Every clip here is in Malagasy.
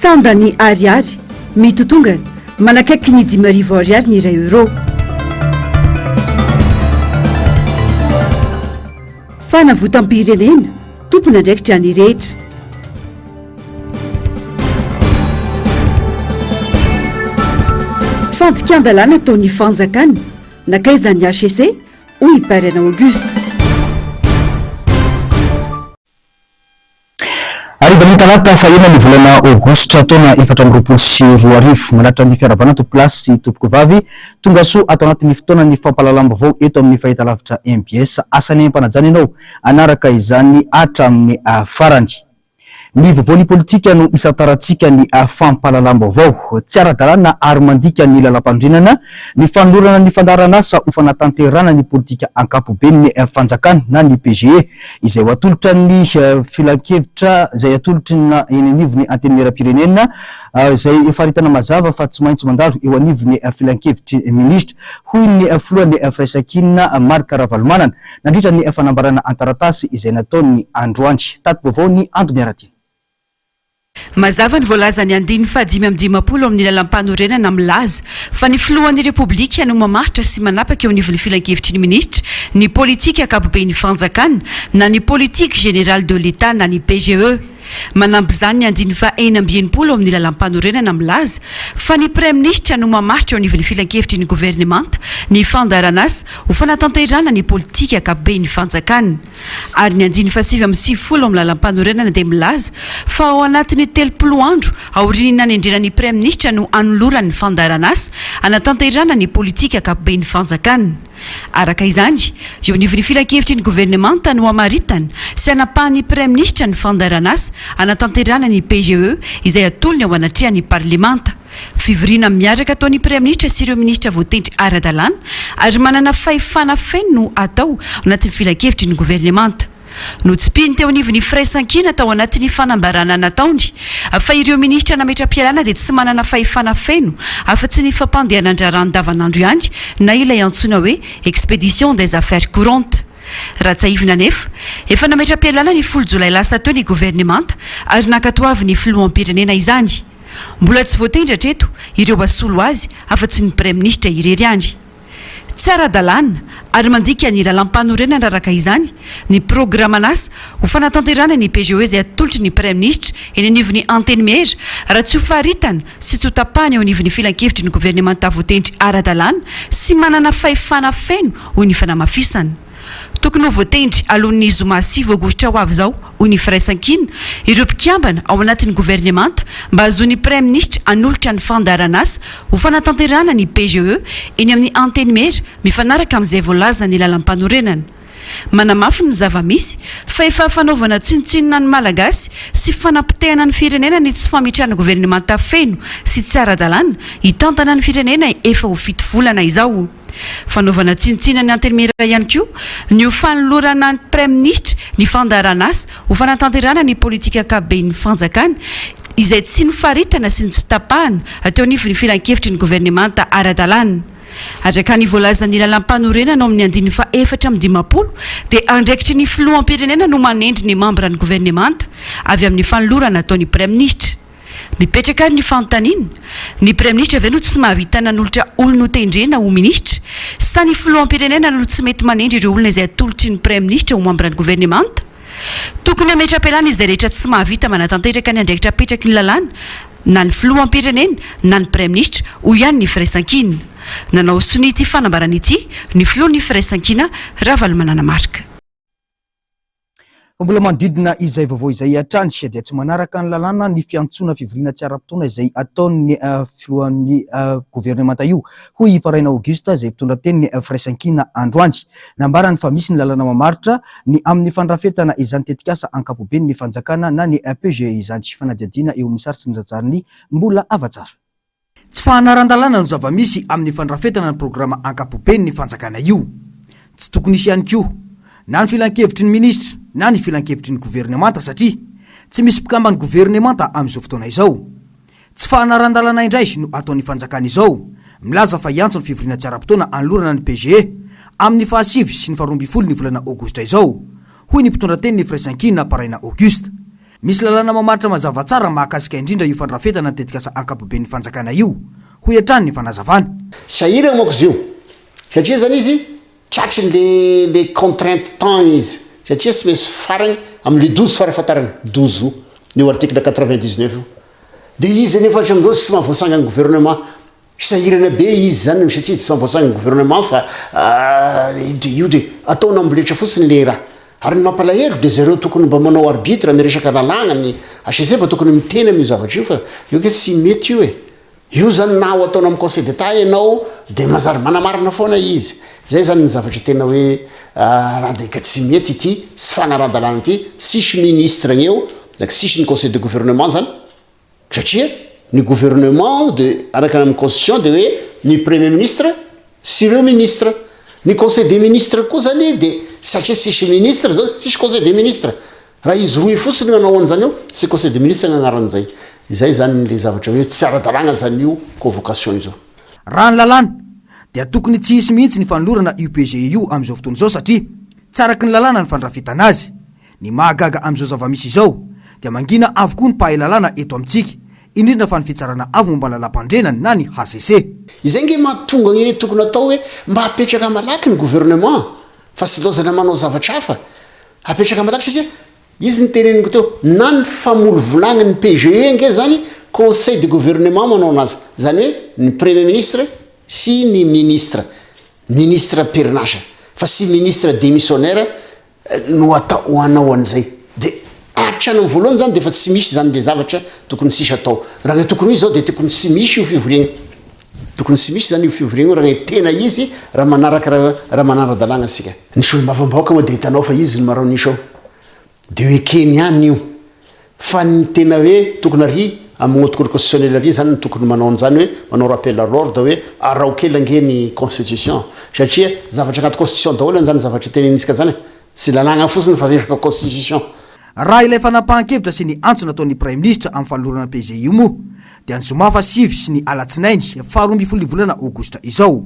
Sandan'ny ariary, mitotongana, manakaiky ny 5000 ariary ny iray euro. Fanavotam-pirenena, tompon'andraikitra ny rehetra. Fandikan-dalàna ataon'ny fanjakana, nankaiza ny HCC, hoy i Paraina Auguste. Harivan'ny talata fahenina ny volana aogositra taona 2024. Manatitra ny fiarahabana tompokolahy sy tompokovavy. Tongasoa ato anatin'ny fotoanan'ny fampahalalam-baovao eto amin'ny fahitalavitra mbs. Asanay am-panajana ianao hanaraka izany hatramin'ny farany. Ny vaovaon'ny politika no isantarantsika ny fampahalalam-baovao. Tsy ara-dalàna ary mandika ny lalampanorenana ny fanolorana ny fandaharanasa ho fanatanterahana ny politika ankapoben'ny fanjakana na ny PGE izay ho atolotra ny filankevitra izay atolotry ny eny anivon'ny Antenimierampirenena izay faritana mazava fa tsy maintsy mandalo eo anivon'ny filankevitry minisitra, hoy ny filohan'ny Firaisankina Marc Ravalomanana. Nandritra ny fanambarana an-taratasy izay nataony androany. Tati-baovao ny Ando Miaratiana. Mazava ny voalazan'ny andininy faha-55 amin'ny lalàmpanorenana milaza fa ny filohan'ny Repoblika no mamaritra sy manapaka eo anivon'ny filankevitry ny minisitra ny politika ankapoben'ny fanjakana na ny politique générale de l'Etat na ny PGE. Manampy izany ny andininy faha-66 amin'ny lalàmpanorenana milaza fa ny Praiminisitra no mamaritra eo anivon'ny filankevitry ny governemanta ny fandaharanasa ho fanatanterahana ny politika ankapoben'ny fanjakana. Ary ny andininy faha-99 amin'ny lalàmpanorenana dia milaza fa ao anatin'ny 30 andro aorian'ny nanendrena ny Praiminisitra no hanolorany ny fandaharanasa hanatanterahana ny politika ankapoben'ny fanjakana. Araka izany, eo anivon'ny filankevitry ny governemanta no hamaritana sy hanapahan'ny Praiminisitra ny fandaharanasa hanatanterahana ny PGE izay atolony eo anatrehan'ny Parlemanta. Fivoriana miaraka ataon'ny Praiminisitra sy ireo minisitra voatendry ara-dalàna ary manana fahefana feno no atao anatin'ny filankevitry ny governemanta. Notsipihiny teo anivon'ny Firaisankina tao anatin'ny fanambarana nataony fa ireo minisitra nametra-pialana dia tsy manana fahefana feno afa-tsy ny fampandehanan-draharaha andavanandro ihany na ilay antsoina hoe expédition des affaires courantes. Raha tsiahivina anefa, efa nametra-pialana ny folo jolay lasa teo ny governemanta ary nankatoavin'ny filoham-pirenena izany. Mbola tsy voatendry hatreto ireo hasolo azy afa-tsy ny praiminisitra irery ihany. Tsy ara-dalàna ary mandika ny lalàmpanorenana araka izany ny programan'asa ho fanatanterahana ny PGE izay atolotry ny Praiminisitra eny anivon'ny Antenimiera raha tsy ho faritana sy tsy ho tapahana eo anivon'ny Filankevitry ny governemanta voatendry ara-dalàna sy manana fahefana feno, hoy ny fanamafisana. Tokony ho voatendry alohan'ny zoma 9 aogositra ho avy izao, hoy ny Firaisankina, ireo mpikambana ao anatin'ny governemanta mba hahazoan'ny Praiminisitra hanolotra ny fandaharanasa ho fanatanterahana ny PGE eny amin'ny Antenimiera mifanaraka amin'izay voalazan'ny lalàmpanorenana. Manamafy ny zava-misy fa efa fanaovana tsinontsinona ny Malagasy sy fanapotehana ny firenena ny tsy fametrahana governemanta feno sy tsy ara-dalàna hitantana ny firenena efa ho fito volana izao. Fanaovana tsinontsinona ny Antenimiera ihany koa ny ho fanolorana ny Praiminisitra ny fandaharanasa ho fanatanterahana ny politika ankapoben'ny fanjakana izay tsy nofaritana sy tsy tapahana teo anivon'ny filankevitry ny governemanta ara-dalàna. Araka ny voalazan'ny lalàmpanorenana ao amin'ny andininy faha-54 dia andraikitry ny filoham-pirenena no manendry ny mambran'ny governemanta avy amin'ny fanolorana ataon'ny Praiminisitra. Mipetraka ary ny fanontaniana, ny Praiminisitra ve no tsy mahavita nanolotra olon-notendrena ho minisitra sa ny filoham-pirenena no tsy mety manendry ireo olona izay atolotry ny Praiminisitra ho mambran'ny governemanta? Tokony hametra-pialana izay rehetra tsy mahavita manatanteraka ny andraikitra apetraky ny lalàna na ny filoham-pirenena na ny Praiminisitra, hoy ihany ny Firaisankina. Nanao sonia ity fanambarana ity ny filohan'ny Firaisankina, Ravalomanana Marc. Fa mbola manodidina izay vaovao izay hatrany dia tsy manaraka ny lalàna ny fiantsoana fivoriana tsy ara-potoana izay ataon'ny filohan'ny governemanta io, hoy i Paraina Auguste izay mpitondra tenin'ny Firaisankina androany. Nambarany fa misy ny lalàna mamaritra ny amin'ny fandrafetana izany tetikasa ankapoben'ny fanjakana na ny PGE izany. Fanadihadiana eo amin'ny sary sy ny rajary ny Mbola Havatsara. Tsy fahanaran-dalàna no zava-misy amin'ny fandrafetana ny programa ankapoben'ny fanjakana io. Tsy tokony hisy ihany koa na ny filankevitry ny minisitra na ny filankevitry ny governemanta satria tsy misy mpikamban'ny governemanta amin'izao fotoana izao. Tsy fahanaran-dalàna indray no ataon'ny fanjakana izao, milaza fa hiantso ny fivoriana tsy ara-potoana hanolorana ny PGE amin'ny fahasivy sy ny faharoa ambin'ny folo ny volana aogositra izao, hoy ny mpitondra tenin'ny Firaisankina Paraina Auguste. Misy lalàna mamaritra mazava tsara mahakasika indrindra io fandrafetana ny tetikasa ankapoben'ny fanjakana io, hoy hatrany ny fanazavana. Sahirana manko izy io satria zany izy tratry ny le le contrainte temps izy satria tsy maintsy farany amin'ny le 12 farafahatarany, 12 aout, io article 99 io. Dia izy anefa hatramin'izao tsy mahavoasangan'ny gouvernement. Sahirana be izy zany satria tsy mahavoasangan'ny gouvernement fa io dia ataony amboletra fotsiny le raha. Ary ny mampalahelo dia zareo tokony mba manao arbitre miresaka lalàgna ny HCC mba tokony miteny amin'io zavatra io fa io ange tsy mety io e. Io zany na ho ataonao amin'ny conseil d'Etat ianao dia manjary manamarina foana izy. Zay zany ny zavatra tena hoe raha dia ka tsy mety ity tsy fagnarahan-dalàna ity, tsisy ministre ny eo, donc tsisy ny conseil de gouvernement zany satria ny gouvernement de araka ny amin'ny constitution dia hoe ny premier ministre sy ireo ministre. Ny conseil des ministres koa zany dia satria tsisy ministre zao tsisy conseil des ministres. Raha izy roy fotsiny no hanao an'izany eo, tsy conseil des ministres ny anaran'izay. Izay zany le zavatra hoe tsy ara-dalàgna zany io convocation io zao. Raha ny lalàna, dia tokony tsy hisy mihitsy ny fanolorana io PGE io amin'izao fotoana izao satria tsy araky ny lalàna ny fandrafetana azy. Ny mahagaga amin'izao zava-misy izao, dia mangina avokoa ny mpahay lalàna eto amintsika, indrindra fa ny Fitsarana Avo momba ny Lalàmpandrenana na ny hcc. Izay nge mahatonga ny tokony atao hoe mba apetraka malaky ny gouvernement fa tsy laozana manao zavatra hafa. Apetraka malaky satria izy ny teneniko teo na ny famolivolagna ny PGE nge zany conseil de gouvernement manao anazy zany hoe ny premier ministre sy ny ministre, ministre am-perinasa fa sy ministre demissionnaire no atao hanao an'izay de hatrany amin'ny voalohany zany de efa tsy misy zany le zavatra tokony sisa atao raha ny tokony ho izy zao de tokony tsy misy io fivoriagna tokony tsy misy zany io fivoriagna io raha ny tena izy raha manaraka raha manara-dalàgna isika. Ny solombavambahoaka moa de hitanao fa izy no maraon'isa ao de ho ekeny ihany io Fa ny tena hoe tokony ary amin'ny haute cour constitutionnelle ary zany no tokony manao an'izany hoe manao rappel à l'ordre hoe araho kely ange ny constitution satria zavatra anaty constitution daholo an'izany zavatra tenenintsika zany e, tsy lalàgna fotsiny fa resaka constitution. Raha ilay fanapahan-kevitra sy ny antso nataon'ny Praiminisitra amin'ny fanolorana PG io moa dia ny zoma fahasivy sy ny alatsinainy faharoa ambin'ny folo ny volana aogositra izao.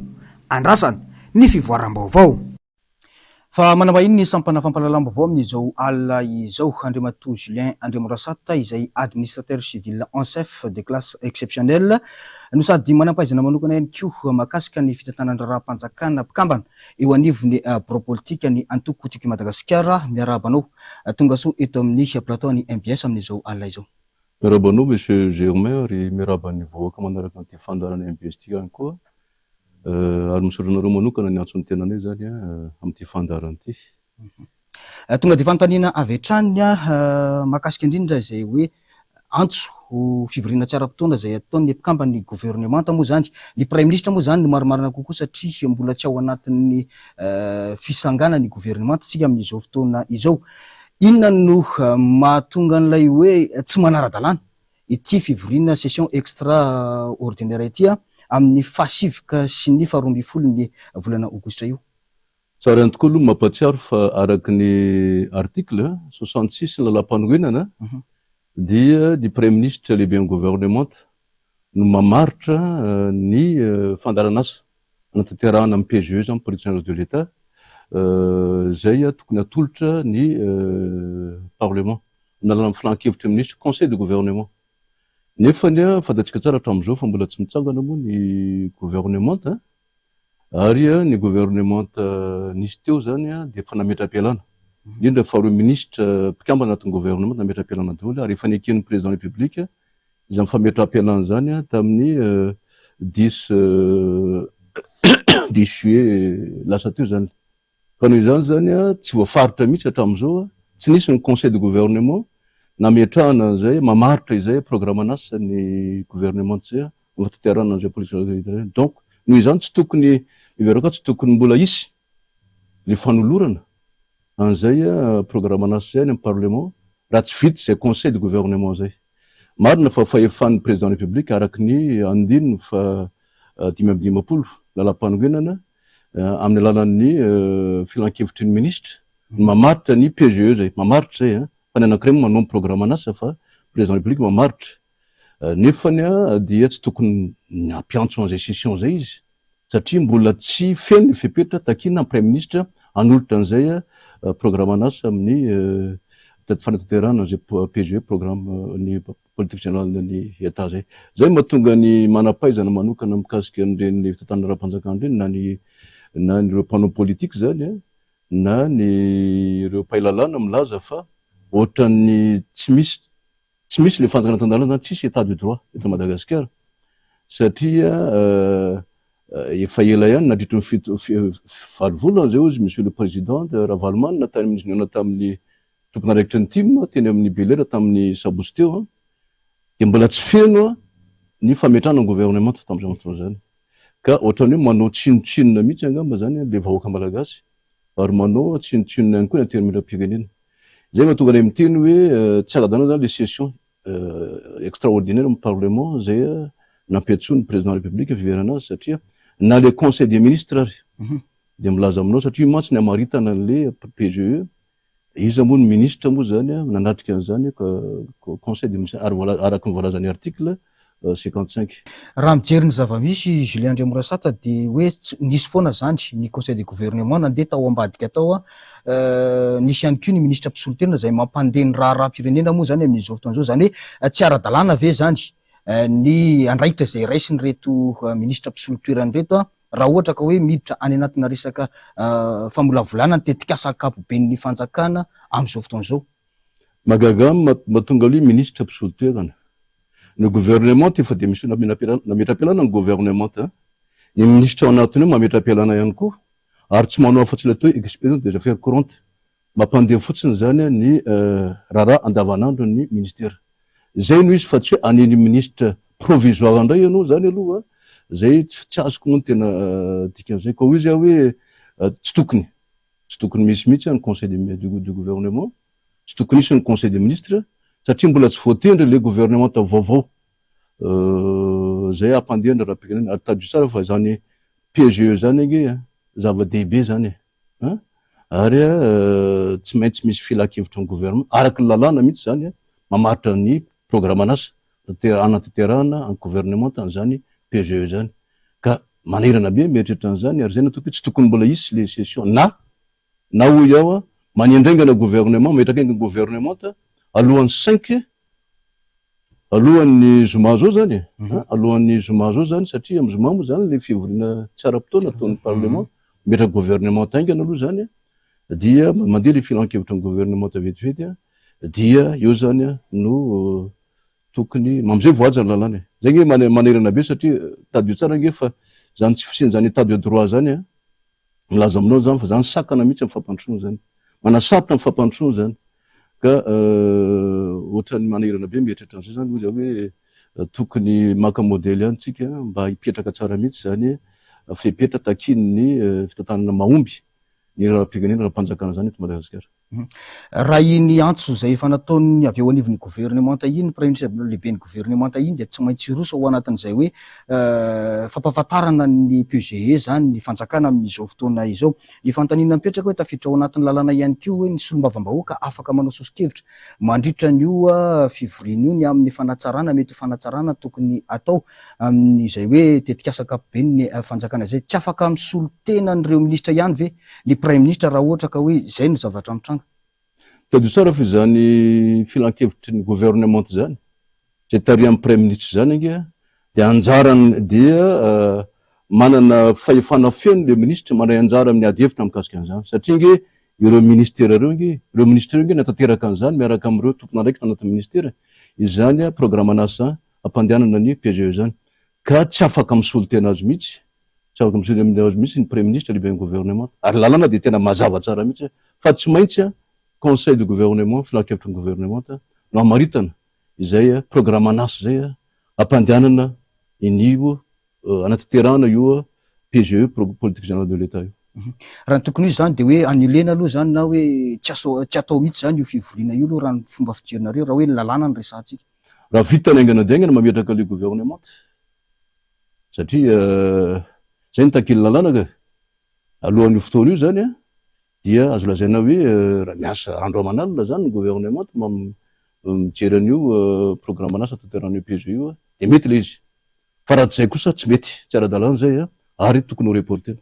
Andrasana ny fivoaram-baovao. Fa manambahiny ny sampana fampahalalam-baovao amin'izao alina izao Andriamatoa Julien Andriamorasata izay Administrateur civil en chef de classe exceptionnelle no sady manam-pahaizana manokana ihany koa mahakasika ny fitantanan-draharaham-panjakana mpikambana eo anivon'ny birao politika ny antoko Tiako i Madagasikara. Miarahaba anao tongasoa eto amin'ny plateau an'ny mbs amin'izao alina izao. Miarahaba anao Monsieur Germain ary miarahaba ny vahoaka manaraka an'ity fandaharana mbs ity ihany koa. Ary misaotra anareo manokana niantso ny tenanay izany amin'ity fandaharana ity. Tonga dia fanontaniana avy hatrany mahakasika indrindra izay hoe antso ho fivoriana tsy ara-potoana izay ataon'ny mpikamban'ny governemanta moa izany. Ny praiminisitra moa izany no marimarina kokoa satria mbola tsy ao anatin'ny fisanganan'ny governemanta isika amin'izao fotoana izao. Inona no mahatonga an'ilay hoe tsy manara-dalàna ity fivoriana session extra ordinaire ity amin'ny fahasivy ka sy ny faharoa ambin'ny folo ny volana aogositra io. Tsara ihany tokoa aloha ny mampahatsiaro fa araka ny article 66 ny lalàmpanorenana dia ny praiminisitra lehiben'ny governemanta no mamaritra ny fandaharan'asa anatanterahana amin'ny PGE izany, Politique Générale de l'Etat, izay tokony atolotra ny Parlement amin'ny alalan'ny filan-kevitry ny minisitra, Conseil de gouvernement. Nefa anie fantatsika tsara hatramin'izao fa mbola tsy mitsangana moa ny gouvernemanta ary ny gouvernemanta nisy teo izany dia efa nametra-pialana, indrindra fa ireo minisitra mpikambana anatin'ny gouvernemanta nametra-pialana daholo ary efa neken'ny président République izany fametraham-pialana izany tamin'ny dix dix juillet lasa teo izany. Ka noho izany izany tsy voafaritra mihitsy hatramin'izao, tsy nisy ny conseil de gouvernement nametrahana an'izay, mamaritra izay programan'asa ny gouvernement izay amin'ny fitaterana an'izay politique izay. Donc noho izany tsy tokony, miverina koa tsy tokony mbola hisy le fanolorana an'izay programan'asa izay any amin'ny parlement raha tsy vita izay conseil de gouvernement izay. Marina fa fahefan'ny président République araka ny andininy faha 55 lalàmpanorenana amin'ny alalan'ny filankevitry ny minisitra no mamaritra ny PGE izay, mamaritra izay fa ny anankiray moa manao ny programan'asa fa président République mamaritra. Nefany dia tsy tokony hampiantso an'izay session izay izy satria mbola tsy feno ny fepetra takiana amin'ny praiminisitra hanolotra an'izay programan'asa amin'ny. fanatanterahana an'izay PGE, programme ny politique générale ny Etat izay. Izay no mahatonga ny manam-pahaizana manokana mikasika an'ireny fitantanana ara-panjakana ireny na ny na ireo mpanao politique izany na ny ireo mpahay lalàna milaza fa ohatran'ny tsy misy tsy misy ilay fanjakana tan-dalàna izany, tsisy Etat de droit eto Madagasikara satria efa ela ihany nandritry ny fito valo volana izay hozy Monsieur le Président Ravalomanana tany amin'izy nihaona tamin'ny tompon'andraikitry ny tim teny amin'ny Belera tamin'ny sabotsy teo dia mbola tsy feno ny fametrahana ny gouvernemanta tamin'izany fotoana izany ka ohatran'ny hoe manao tsinontsinona mihitsy angamba izany ilay vahoaka malagasy ary manao tsinontsinona ihany koa ny antenimierampirenena. Izay mahatonga anay miteny hoe tsy ara-dalàna izany ilay session extraordinaire amin'ny parlement izay nampiantsoin'ny président de la république fiverenana azy satria na ilay conseil des ministres ary dia milaza aminao satria io mantsy ny hamaritana an'ilay PGE Iza moa ny ministra moa zany nanatrika an'izany conseil des ministres ary voalaza araka ny voalazan'ny article 55. Raha mijery ny zava-misy Julien Andriamorasata dia hoe tsy nisy foana izany ny conseil de gouvernement nandeha tao ambadika tao nisy ihany koa ny ministra mpisolo tena izay mampandeha ny raharaham-pirenena moa izany amin'izao fotoana izao izany hoe tsy ara-dalàna ve izany ny andraikitra izay raisin'ireto ministra mpisolo toerana ireto Raha ohatra ka hoe miditra any anatina resaka famolavolana ny tetikasa ankapoben'ny fanjakana amin'izao fotoana izao. Mahagaga ahy mahatonga aloha minisitra mpisolo toerana. Ny gouvernement efa démission nametra-pialana ny gouvernement an. Ny minisitra ao anatiny ao mametra-pialana ihany koa ary tsy manao afa-tsy ilay atao hoe expédition des affaires courantes. Mampandeha fotsiny izany ny raharaha andavanandro ny ministera. Izay no izy fa tsy hoe hanendry ministre provisoire indray ianao izany aloha, izay tsy azoko moa ny tena dikan'izay. Koa hoy izy aho hoe tsy tokony, tsy tokony misy mihitsy ny conseil du gouvernement, tsy tokony hisy ny conseil des ministres satria mbola tsy voatendry ilay gouvernemanta vaovao izay hampandeha ny raharaham-pirenena. Ary tadidio tsara fa izany PGE izany ange zava-dehibe izany e. An! Ary tsy maintsy misy filan-kevitry ny gouvernement, araka ny lalàna mihitsy izany, mamaritra ny programan'asa hanatanterahana ny gouvernementa an'izany PGE izany. Ka manahirana be mieritreritra an'izany ary izay no ataoko hoe tsy tokony mbola hisy ilay session na, na hoy aho, manendraingana gouvernement, mametraka haingana gouvernementa alohan'ny cinq Alohan'ny zoma zao zany e, alohan'ny zoma zao zany satria amin'ny zoma moa zany le fivoriana tsy ara-potoana ataon'ny parlement, mimetraka gouvernement haingana aloha zany dia mandeha le filan-kevitry ny gouvernement vetivety dia eo zany no tokony amizay voahaja ny lalàna e. Zay nge manerana be satria tadidio tsara nge fa zany tsy fisian'izany état de droit zany an, Milaza aminao zany fa zany sakana mihitsy amin'ny fampandrosoana zany. Manasarotra ny fampandrosoana zany. Ka ohatran'ny manahirana be mieritreritra an'izay zany hoy zaho hoe tokony maka modèle ihany tsika mba hipetraka tsara mihitsy zany fepetra takian'ny fitantanana mahomby ny raharaham-pirenena ara-panjakana zany eto Madagasikara. Raha iny antso izay efa nataon'ny avy eo anivon'ny governemanta iny, ny Praiminisitra lehiben'ny governemanta iny dia tsy maintsy hiroso ao anatin'izay hoe fampahafantarana ny PGE izany ny fanjakana amin'izao fotoana izao. Ny fanontaniana mipetraka hoe tafiditra ao anatin'ny lalàna ihany koa hoe ny solombavambahoaka afaka manao soso-kevitra mandritra an'io fivoriana io ny amin'ny fanatsarana mety ho fanatsarana tokony atao amin'izay hoe tetikasa ankapoben'ny fanjakana izay. Tsy afaka misolo tena an'ireo minisitra ihany ve ny praiminisitra raha ohatra ka hoe izay no zavatra mitranga. Tadidio tsara fa izany filankevitry ny gouvernement izany, izay tarihan'ny praiminisitra izany ange dia anjarany dia manana fahefana feno ilay minisitra mandray anjara amin'ny ady hevitra mikasika an'izany satria ange ireo ministera ireo ange, ireo minisitra ireo ange natanteraka an'izany miaraka amin'ireo tompon'andraikitra anatin'ny ministera izany programan'asa hampandehanana ny PGE izany ka tsy afaka misolo tena azy mihitsy Tsy afaka miseho amin'ny azy mihitsy ny Praiminisitra lehiben'ny gouvernement. Ary lalàna dia tena mazava tsara mihitsy fa tsy maintsy conseil de gouvernement, filankevitry ny gouvernement no hamaritana izay programan'asa izay hampandehanana an'io, hanatanterahana io PGE, politique générale de l'Etat io. Raha ny tokony ho izy izany dia hoe annuler-na aloha izany na hoe tsy aso, tsy atao mihitsy izany io fivoriana io aloha raha ny fomba fijerinareo, raha hoe ny lalàna no resahantsika. Raha vita ny haingana dia haingana mametraka ilay gouvernement. Satria zay no takin'ny lalàna ka. Alohan'io fotoana io zany dia azo lazaina hoe raha miasa andro aman'alina zany ny gouvernement mijery an'io programan'asa tanterahan'io PGE io dia mety ilay izy. Fa raha tsy izay kosa tsy mety, tsy ara-dalàna izay ary tokony ho reporter-na.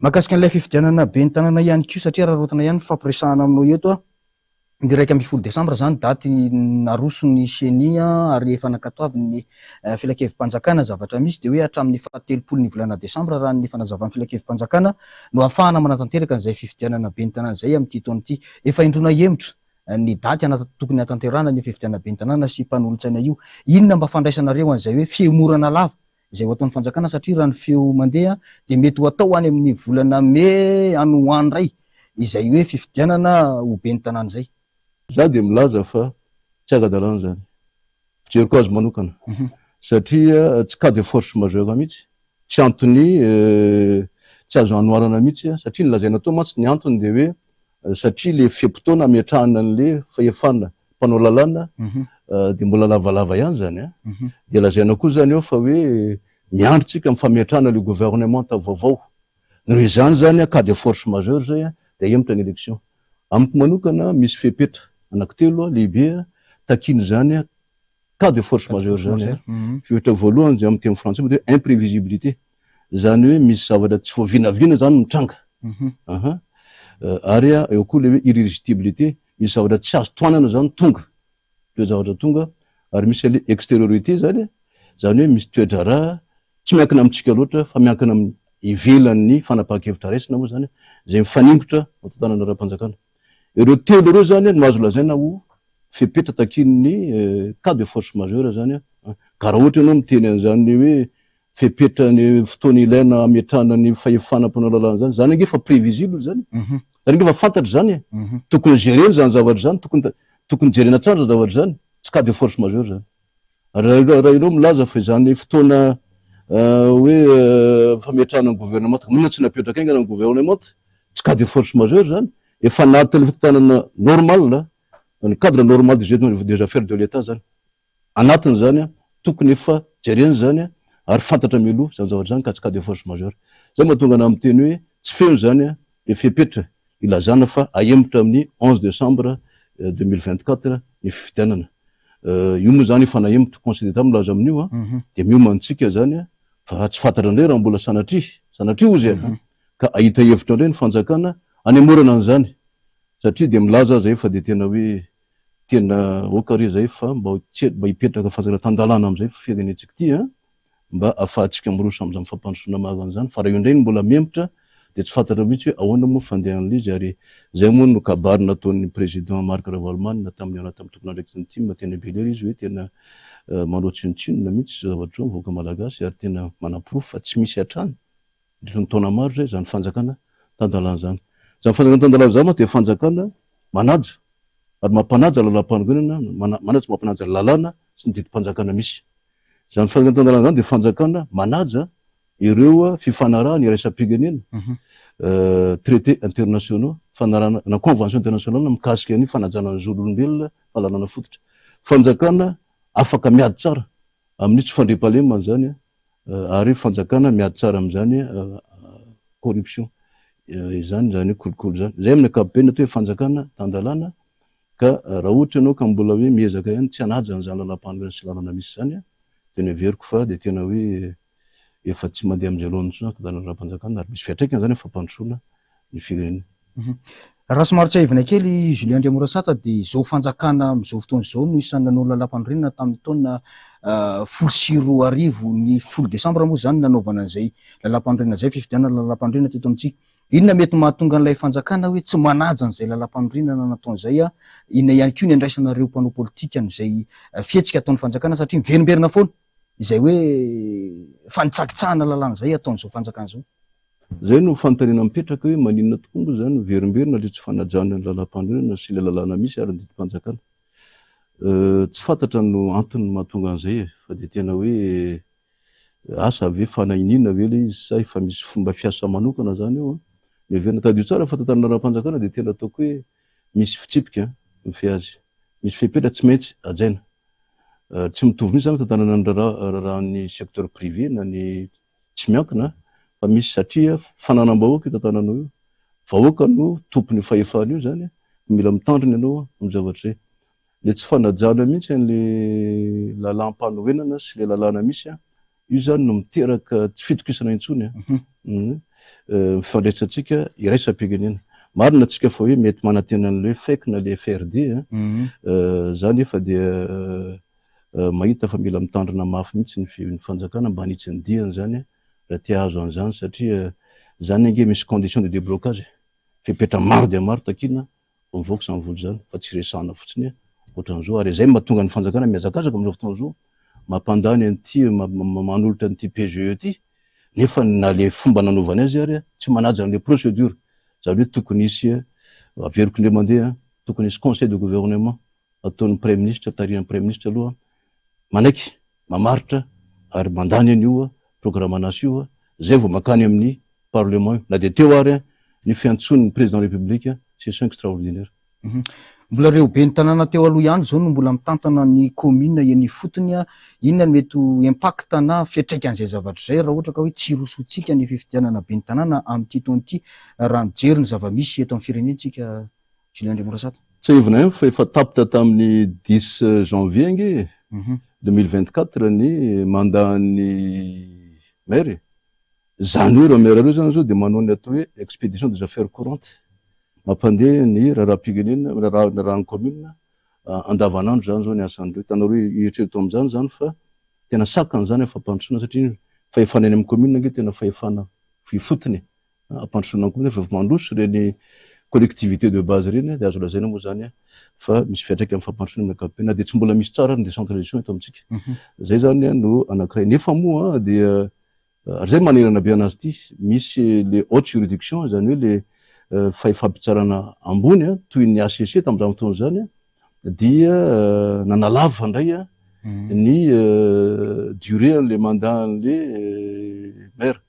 Mahakasika an'ilay fifidianana ben'ny tanàna ihany koa satria araraotina ihany ny fifampiresahana aminao eto. Ny 11 desambra izany daty naroson'ny Ceni ary efa nankatoavin'ny Filankevi-panjakana. Zavatra misy dia hoe hatramin'ny faha telopolo ny volana desambra raha ny fanazavan'ny Filankevi-panjakana no ahafahana manatanteraka an'izay fifidianana ben'ny tanàna izay amin'ity taona ity. Efa indroa nahemotra ny daty tokony hahatanterahana an'io fifidianana ben'ny tanàna sy mpanolotsaina io. Inona mba fandraisanareo an'izay hoe fihemorana lava izay ho ataon'ny fanjakana satria raha ny feo mandeha dia mety ho atao any amin'ny volana mey any ho any indray izay hoe fifidianana ho ben'ny tanàna izay. Za dia milaza fa tsy ara-dalàna izany, fijeriko azy manokana, satria tsy cas de force majeure mihitsy, tsy antony tsy azo anoharana mihitsy, satria ny lazaina tao mantsy ny antony dia hoe satria le fe-potoana ametrahana an'le fahefana mpanao lalàna dia mbola lavalava ihany izany an! Dia lazaina koa izany eo fa hoe miandry tsika amin'ny fametrahana ilay gouvernementa vaovao. Noho izany izany an, cas de force majeure izay an, dia ahemotra ny élection. Amiko manokana misy fepetra anankitelo lehibe takian'izany cas de force majeure izany an. Fepetra voalohany izay amin'ny teny frantsay moa dia hoe imprévisibilité. Izany hoe misy zavatra tsy voavinavina izany mitranga. Aha. Ary eo koa ilay hoe irrésistibilité, misy zavatra tsy azo tohanana izany tonga. Toe-javatra tonga, ary misy an'ilay extériorité izany, izany hoe misy toe-draharaha tsy miankina amintsika loatra fa miankina amin'ny ivelan'ny fanapahan-kevitra raisina moa izany, izay mifaningotra ao an-tantanana ara-panjakana. Ireo telo ireo izany no azo lazaina ho fepetra takian'ny cas de force majeure izany. Ka raha ohatra ianao miteny an'izany hoe fepetra ny fotoana ilaina hametrahana ny fahefana mpanao lalàna izany, izany ange efa prévisible izany e. Izany ange efa fantatra izany e. Tokony gérer-na izany zavatra izany, tokony tokony jerena tsara izany zavatra izany, tsy cas de force majeure izany. Ary raha raha ireo milaza fa izany fotoana hoe fametrahana ny gouvernement, maninona tsy napetraka haingana ny gouvernement? Tsy cas de force majeure izany, efa anatin'ny fitantanana normal, ny cadre normal de gestion des affaires de l'Etat izany. Anatiny izany, tokony efa jerena izany ary fantatra mialoha izany zavatra izany ka tsy cas de force majeure. Izay mahatonga anah miteny hoe tsy feno izany ilay fepetra ilazana fa ahemotra amin'ny 11 décembre 2024 ny fifidianana. Io moa izany efa nahemotra, Conseil d'Etat milaza amin'io an, dia miomana antsika izany fa tsy fantatra indray raha mbola sanatria, sanatria hozy e, ka hahita hevitra indray ny fanjakana hanemorana an'izany satria dia milaza aza efa dia tena hoe Tena ok re zay fa mba tsy mba hipetraka fanjakana tan-dalàna amizay firenentsika ity an, mba afahantsika miroso amizany fampandrosoana marina zany fa raha io indray no mbola mihemotra dia tsy fantatra mihitsy hoe ahoana moa fandehan'ilay izy ary zay moa no kabary nataon'ny président Marc Ravalomanana tamin'ny nihaona tamin'ny tompon'andraikitry ny tim teny Bel'Air izy hoe tena manao tsinontsinona mihitsy izao zavatra izao ny vahoaka malagasy ary tena manaporofo fa tsy misy hatrany Nandritra ny taona maro izay, izany fanjakana tan-dalàna izany. Izany fanjakana tan-dalàna izany mantsy dia fanjakana manaja ary mampanaja lalàmpanorenana, manaja sy mampanaja lalàna sy ny didim-panjakana misy. Izany fanjakana tan-dalàna izany dia fanjakana manaja ireo fifanarahana iraisam-pirenena, traités internationaux, fanarahana na convention internationale mikasika ny fanajana ny zon'olombelona, fahalalana fototra. Fanjakana afaka miady tsara amin'ny tsy fandriampahalemana izany ary fanjakana miady tsara amin'izany corruption izany, izany hoe kolikoly izany. Izay amin'ny ankapobeny atao hoe fanjakana tan-dalàna ka raha ohatra ianao ka mbola hoe miezaka ihany tsy hanaja an'izany lalàmpanorenana sy lalàna misy izany dia noheveriko fa dia tena hoe efa tsy mandeha amin'izay laoniny intsony ny tantanana ara-panjakana ary misy fiantraikany izany amin'ny fampandrosoana ny firenena. Raha somary tsiahivina kely i Julien Andriamorasata dia izao fanjakana amin'izao fotoana izao no isan'ny nanao lalàmpanorenana tamin'ny taona 2010, ny 10 desambra moa izany nanaovana an'izay lalàmpanorenana izay, fifidianana lalàmpanorenana teto amintsika. Inona mety mahatonga an'ilay fanjakana hoe tsy manaja an'izay lalàmpanorenana nataony izay? Inona ihany koa ny andraisanareo mpanao politika an'izay fihetsika ataon'ny fanjakana satria miverimberina foana izay hoe fanitsakitsahana lalàna izay ataon'izao fanjakana izao? Izay no fanontaniana mipetraka hoe maninona tokoa moa izany miverimberina ilay tsy fanajana ny lalàmpanorenana sy ilay lalàna misy ary ny didim-panjakana. Tsy fantatra no antony mahatonga an'izay e, fa dia tena hoe asa ve fanahiniana ve ilay izy sa efa misy fomba fiasa manokana izany eo an. Miverina tadidio tsara fa tantanana ara-panjakana dia tena ataoko hoe misy fitsipika mifehy azy, misy fepetra tsy maintsy hajaina. Tsy mitovy mihitsy izany fitantanana ny raharahan'ny secteur privé na ny tsy miankina fa misy satria fananam-bahoaka io tantananao io, vahoaka no tompon'io fahefana io zany, mila mitandrina ianao amin'ny zavatra izay. Le tsy fanajana mihitsy an'le lalàm-panorenana sy le lalàna misy an, io zany no miteraka tsy fitokisana intsony an, ny fifandraisantsika iraisam-pirenena. Marina tsika fa hoe mety manantena an'ilay hoe fec na le FRD a. Za nefa dia mahita fa mila mitandrina mafy mihitsy ny fanjakana mba hanitsy ny diany zany raha te hahazo an'izany satria zany ange misy condition de déblocage e. Fepetra maro dia maro takiana vao mivoaka izany vola izany fa tsy resahana fotsiny ohatran'izao ary izay no mahatonga ny fanjakana mihazakazaka amin'izao fotoana izao mampandany an'ity manolotra an'ity PGE ity nefa na le fomba nanaovany azy ary tsy manaja an'le procédure izany hoe tokony hisy averiko indray mandeha tokony hisy conseil de gouvernement ataon'ny praiminisitra tarihan'ny praiminisitra aloha manaiky mamaritra ary mandany an'io programan'asa io zay vao mankany amin'ny parlement io na dia teo ary ny fiantsoan'ny président république session extraordinaire. Mbola ireo ben'ny tanàna teo aloha ihany izao no mbola mitantana ny commune eny ifotony. Inona no mety ho impact na fiantraikan'izay zavatra izay raha ohatra ka hoe tsy hirosoantsika ny fifidianana ben'ny tanàna amin'ity taona ity raha mijery ny zava-misy eto amin'ny firenentsika Julien Andriamorasata? Tsiahivina ihany fa efa tapitra tamin'ny dix janvier ange e, 2024 ny mandat-n'ny maire e. Izany hoe ireo maire ireo izany izao dia manao ny atao hoe expédition des affaires courantes, mampandeha ny raharaham-pirenena, ny raharahan'ny commune andavanandro izany izao ny asan'ireo. Hitanareo eritrereto amin'izany izany fa tena sakana izany amin'ny fampandrosoana satria ny fahefana eny amin'ny commune ange tena fahefana ifotony e. Ampandrosoana koa nefa vao mandroso ireny collectivité de base ireny dia azo lazaina moa izany fa misy fiantraikany amin'ny fampandrosoana amin'ny ankapobeny na dia tsy mbola misy tsara ary ny décentralisation eto amintsika. Izay izany no anankiray. Nefa moa dia ary izay manerana be anazy ity, misy le haute juridiction izany hoe le fahefam-pitsarana ambony toy ny HCC tamin'izany fotoana izany dia nanalava indray ny durée an'le mandat an'le maire.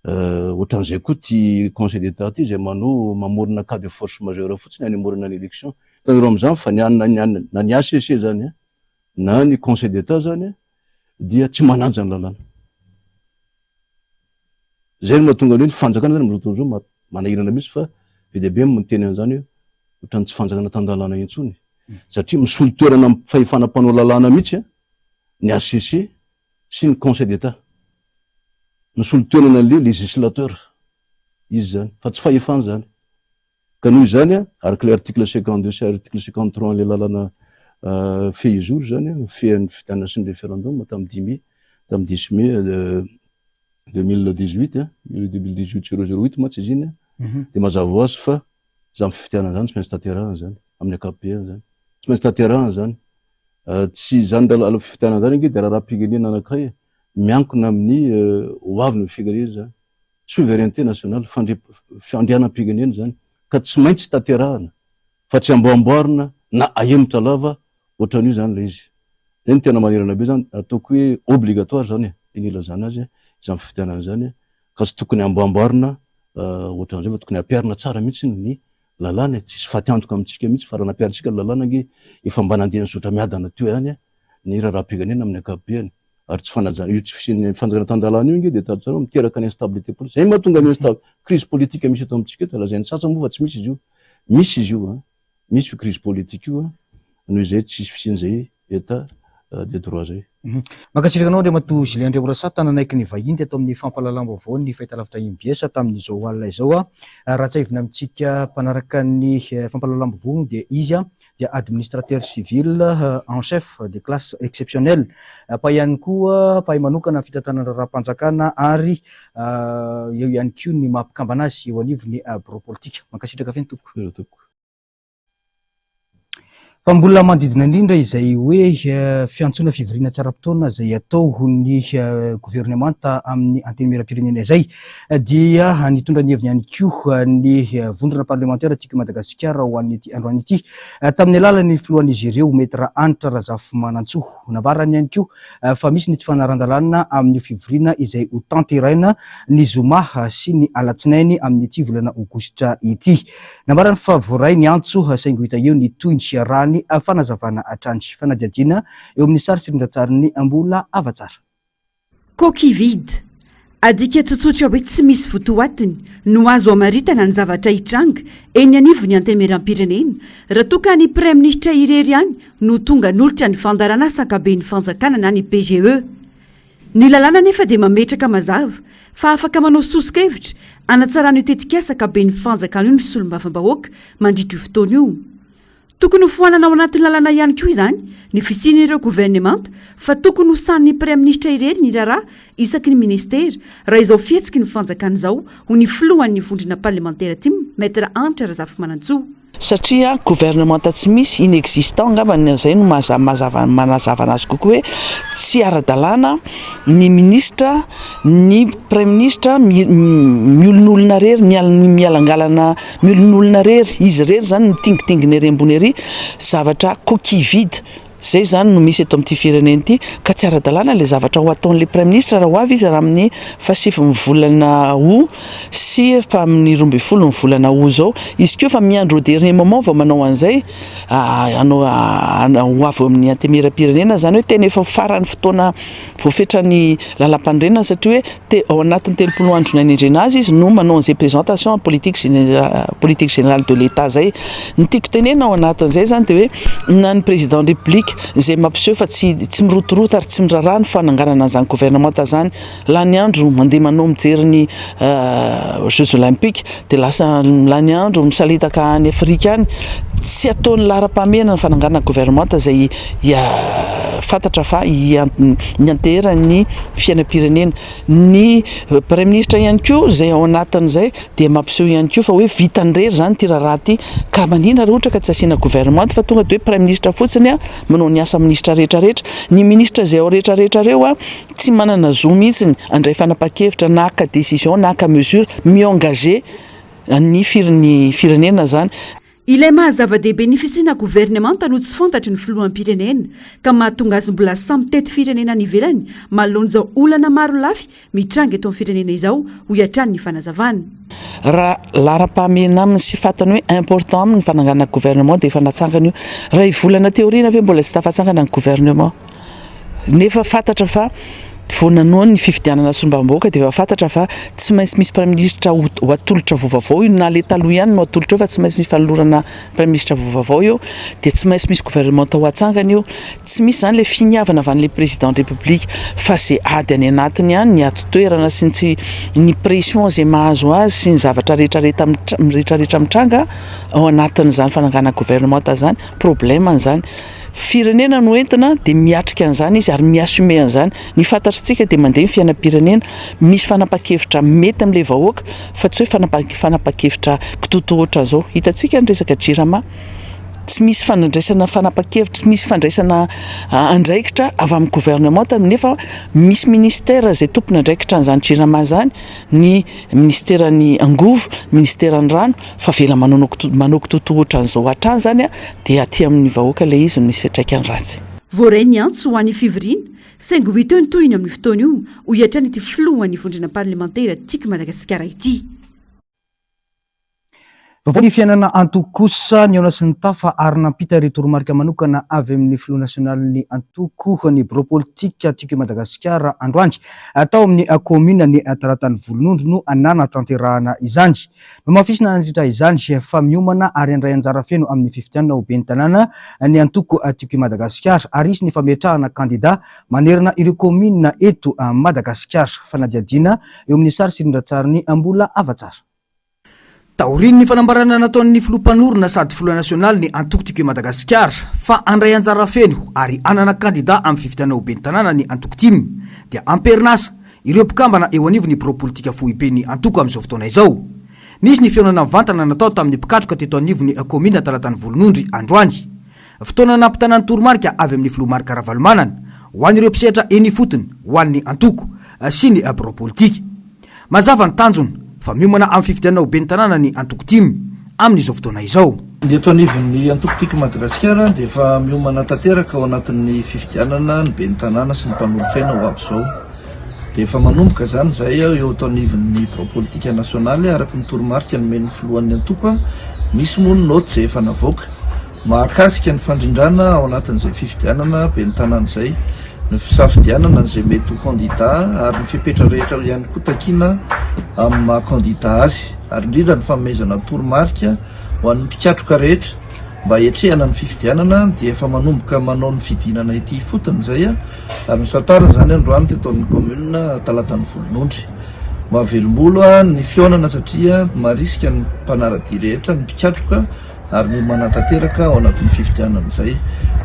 Ohatran'izay koa ity conseil d'Etat ity izay manao mamorona cas de force majeure fotsiny hanemorana ny election. Hitanareo amin'izany fa ny na ny na ny HCC izany na ny conseil d'Etat izany dia tsy manaja ny lalàna. Izay no mahatonga ny hoe ny fanjakana izany amin'izao fotoana izao manahirana mihitsy fa be dia be ny miteny an'izany hoe ohatran'ny tsy fanjakana tan-dalàna intsony satria misolo toerana amin'ny fahefana mpanao lalàna mihitsy ny HCC sy ny conseil d'Etat. Misolo toerana an'le législateur izy zany fa tsy fahefany zany. Ka noho izany, araka ilay article 52 sy article 53 an'ilay lalana fehizoro zany, mifehy ny fifidianana sy ny référendum tamin'ny dimy tamin'ny dix mai 2018, 2018 008 mantsy izy iny, dia mazava ho azy fa izany fifidianana izany tsy maintsy tanterahana izany amin'ny ankapobeny izany. Tsy maintsy tanterahana izany. Tsy izany lalana fifidianana izany ange dia raharaham-pirenena anankiray e. Miankina amin'ny ho avin'ny firenena izany. Souveraineté nationale, fiandrianam-pirenena izany ka tsy maintsy tanterahana fa tsy amboamboarina na ahemotra lava ohatran'io izany ilay izy. Izay no tena manerana be izany, ataoko hoe obligatoire izany e, ny ilazana azy izany fifidianana izany ka tsy tokony amboamboarina ohatran'izay fa tokony ampiharina tsara mihitsy ny lalàna e, tsisy faty antoka amintsika mihitsy fa raha nampiharintsika ny lalàna ange efa mba nandeha nizotra miadana teo ihany ny raharaham-pirenena amin'ny ankapobeny ary tsy fanajana io tsy fisian'ny fanjakana tan-dalàna io ange dia tady tsara miteraka ny instabilité politique, izay mahatonga ny insta crise politique misy eto amintsika eto, lazain'ny sasany moa fa tsy misy izy io, misy izy io an, misy io crise politique io an, noho izay tsisy fisian'izay état de droit zay. Mankasitraka anao Andriamatoa Julien Andriamorasata nanaiky ny vahiny teto amin'ny fampahalalam-baovao ny fahitalavitra mbs tamin'izao alina izao. Raha tsiahivina amintsika mpanaraka ny fampahalalam-baovao dia izy dia administrateur civil en chef de classe exceptionnelle, mpahay ihany koa mpahay manokana fitantanana raharaham-panjakana ary eo ihany koa ny maha mpikambana azy eo anivon'ny birao politika. Mankasitraka feno tompoko. Fa mbola manodidina indrindra izay hoe fiantsoana fivoriana tsy ara-potoana izay atao ny governemanta amin'ny Antenimierampirenena izay dia nitondra ny heviny ihany koa ny vondrona parlemantera Tiako i Madagasikara ho an'ity androany ity tamin'ny alalan'ny filohan'izy ireo Maître Hanitra Razafimanantsoa. Nambarany ihany koa fa misy ny tsy fanaran-dalàna amin'io fivoriana izay ho tanteraina ny zoma sy ny alatsinainy amin'ity volana aogositra ity. Nambarany fa voaray ny antso saingy ho hita eo ny tohiny raha ny fanazavana hatrany. Fanadihadiana eo amin'ny sary sy rindran-tsarin'i Mbola Havatsara. Coquille vide. Adika tsotsotra hoe tsy misy votoatiny no azo amaritana ny zavatra hitranga eny anivon'ny Antenimierampirenena raha toa ka ny Praiminisitra irery ihany no tonga hanolotra ny fandaharanasa ankaben'ny fanjakana na ny PGE. Ny lalàna anefa dia mametraka mazava fa afaka manao soso-kevitra hanatsarana io tetikasa ankaben'ny fanjakana io ny solombavambahoaka mandritra io fotoana io. Tokony ho foanana ao anatin'ny lalàna ihany koa izany ny fisian'ireo governemanta fa tokony ho sahanin'ny praiminisitra irery ny raharaha isaky ny minisitera raha izao fihetsiky ny fanjakana izao, hoy ny filohan'ny vondrona parlemantera tim, Maître Hanitra Razafimanantsoa. Satria gouvernemanta tsy misy, inexistant angamba ny izay no mazava manazava anazy kokoa hoe tsy ara-dalàna ny minisitra, ny praiminisitra miolonolona irery, mialangalana Miolonolona irery, izy irery izany mitingitingina ery ambony ery, zavatra coquille vide, izay izany no misy eto amin'ity firenena ity, ka tsy ara-dalàna ilay zavatra ho ataon'ilay praiminisitra raha ho avy izy raha amin'ny fahasivin'ny volana août sy faha 12 ny volana août izao, izy koa efa miandry au dernier moment vao manao an'izay, hanao ho avy eo amin'ny antenimierampirenena, izany hoe tena efa faran'ny fotoana voafetran'ny lalampanorenana satria hoe te ao anatin'ny 30 andro nanendrena azy izy no manao an'izay présentation en politique générale politique générale de l'Etat zay. Ny tiako tenenina ao anatin'izay zany dia hoe na ny président de république izay mampiseho fa tsy tsy mirotoroto ary tsy miraharaha ny fananganana an'izany gouvernementa zany, lany andro mandeha manao mijery ny jeux olympiques dia lasa lany andro misalitaka any Afrika any, tsy ataony laharam-pahamehana ny fananganana gouvernementa izay fantatra fa hianteheran'ny fiainam-pirenena. Ny praiminisitra ihany koa izay ao anatin'izay dia mampiseho ihany koa fa hoe vitany irery izany ity raharaha ity ka manina raha ohatra ka tsy asiana gouvernementa fa tonga dia hoe praiminisitra fotsiny manao ny asa minisitra rehetra rehetra. Ny minisitra izay ao rehetra rehetra ireo tsy manana zo mihitsy handray fanapahan-kevitra na haka décision na haka mesure mi-engager ny firenena izany. Ilay maha zava-dehibe ny fisiana governemanta no tsy fantatry ny filoham-pirenena ka mahatonga azy mbola sahy mitety firenena any ivelany manoloana izao olana maro lafy mitranga eto amin'ny firenena izao, hoy hatrany ny fanazavana. Raha laharam-pahamehana aminy sy fantany hoe important aminy ny fananganana gouvernement dia efa natsangany io. Iray volana teo aoriana ve mbola tsy tafatsangana ny gouvernement? Nefa fantatra fa vao nanoa ny fifidianana solombavambahoaka dia efa fantatra fa tsy maintsy misy praiminisitra ho atolotra vaovao io na le taloha ihany no atolotra eo fa tsy maintsy misy fanolorana praiminisitra vaovao eo dia tsy maintsy misy gouvernementa ho atsangana io. Tsy misy izany le finiavana avy an'le président de république fa ze ady any anatiny any ny ady toerana sy ny tsy ny pression ze mahazo azy sy ny zavatra rehetra rehetra rehetra rehetra mitranga ao anatin'izany fananganana gouvernementa zany problème-ny zany. Firenena no entina dia miatrika an'izany izy ary mi-assumer an'izany. Ny fantatritsika dia mandeha ny fiainam-pirenena, misy fanapahan-kevitra mety amin'ilay vahoaka fa tsy hoe fanapahan-kevitra kitoatoa ohatran'izao. Hitantsika ny resaka jirama, tsy misy fandraisana fanapahan-kevitra, tsy misy fandraisana andraikitra avy amin'ny gouvernemanta nefa misy ministère izay tompon'andraikitra an'izany jirama izany, ny minisiteran'ny angovo, minisiteran'ny rano. Fa avela manao manao kitoatoa ohatran'izao hatrany izany dia aty amin'ny vahoaka ilay izy no misy fiantraikany ratsy. Voaray ny antso ho an'ny fivoriana, saingy ho hita eo ny tohiny amin'io fotoana io, hoy hatrany ity filohan'ny vondrona parlemantera Tiako i Madagasikara ity. Vaovao ny fiainana antoko kosa, nihaona sy nitafa ary nampita ireo toromarika manokana avy amin'ny filoha nasionalin'ny antoko ny birao politika Tiako i Madagasikara androany. Tao amin'ny kaominina ny Talatany Volonondry no nanatanterahana izany. Nohamafisina nandritra izany fa miomana ary handray anjara feno amin'ny fifidianana ho ben'ny tanàna ny antoko Tiako i Madagasikara ary hisy ny fametrahana kandida manerana ireo kaominina eto Madagasikara. Fanadihadiana eo amin'ny sary sy rindran-tsarin'i Mbola Havatsara. Taorian'ny fanambarana nataon'ny filoha mpanorina sady filoha nasionalin'ny antoko Tiako i Madagasikara fa handray anjara feno ary hanana kandida amin'ny fifidianana ho ben'ny tanàna ny antoko tim dia am-perinasa Ireo mpikambana eo anivon'ny birao politika foiben'ny antoko amin'izao fotoana izao. Nisy ny fihaonana mivantana natao tamin'ny mpikatroka teto anivon'ny kaominina Talatany Volonondry androany. Fotoana nampitana ny toromarika avy amin'ny filoha Marc Ravalomanana ho an'ireo mpisehatra eny ifotony ho an'ny antoko sy ny birao politika. Mazava ny tanjona fa miomana amin'ny fifidianana ho ben'ny tanàna ny antoko tim amin'izao fotoana izao. Ny eto anivon'ny antoko Tiako i Madagasikara dia efa miomana tanteraka ao anatin'ny fifidianana ny ben'ny tanàna sy ny mpanolotsaina ho avy izao. Dia efa manomboka izany izahay eo eto anivon'ny birao politika nasionaly araka ny toromarika nomen'ny filohan'ny antoko. Misy moa ny naoty izay efa navoaka mahakasika ny fandrindrana ao anatin'izay fifidianana ben'ny tanàna izay, ny fisafidianana an'izay mety ho kandida ary ny fepetra rehetra ihany koa takiana amin'ny maha kandida azy ary indrindra ny fanomezana toromarika ho an'ny mpikatroka rehetra. mba hiatrehana ny fifidianana dia efa manomboka manao ny fidinana ety ifotony izay ary nosantarina izany androany teto amin'ny commune Talatan'ny Volonondry. Mahavelom-bolo ny fihaonana satria marisika ny mpanara-dia rehetra, ny mpikatroka ary miomana tanteraka ao anatin'ny fifidianana izay.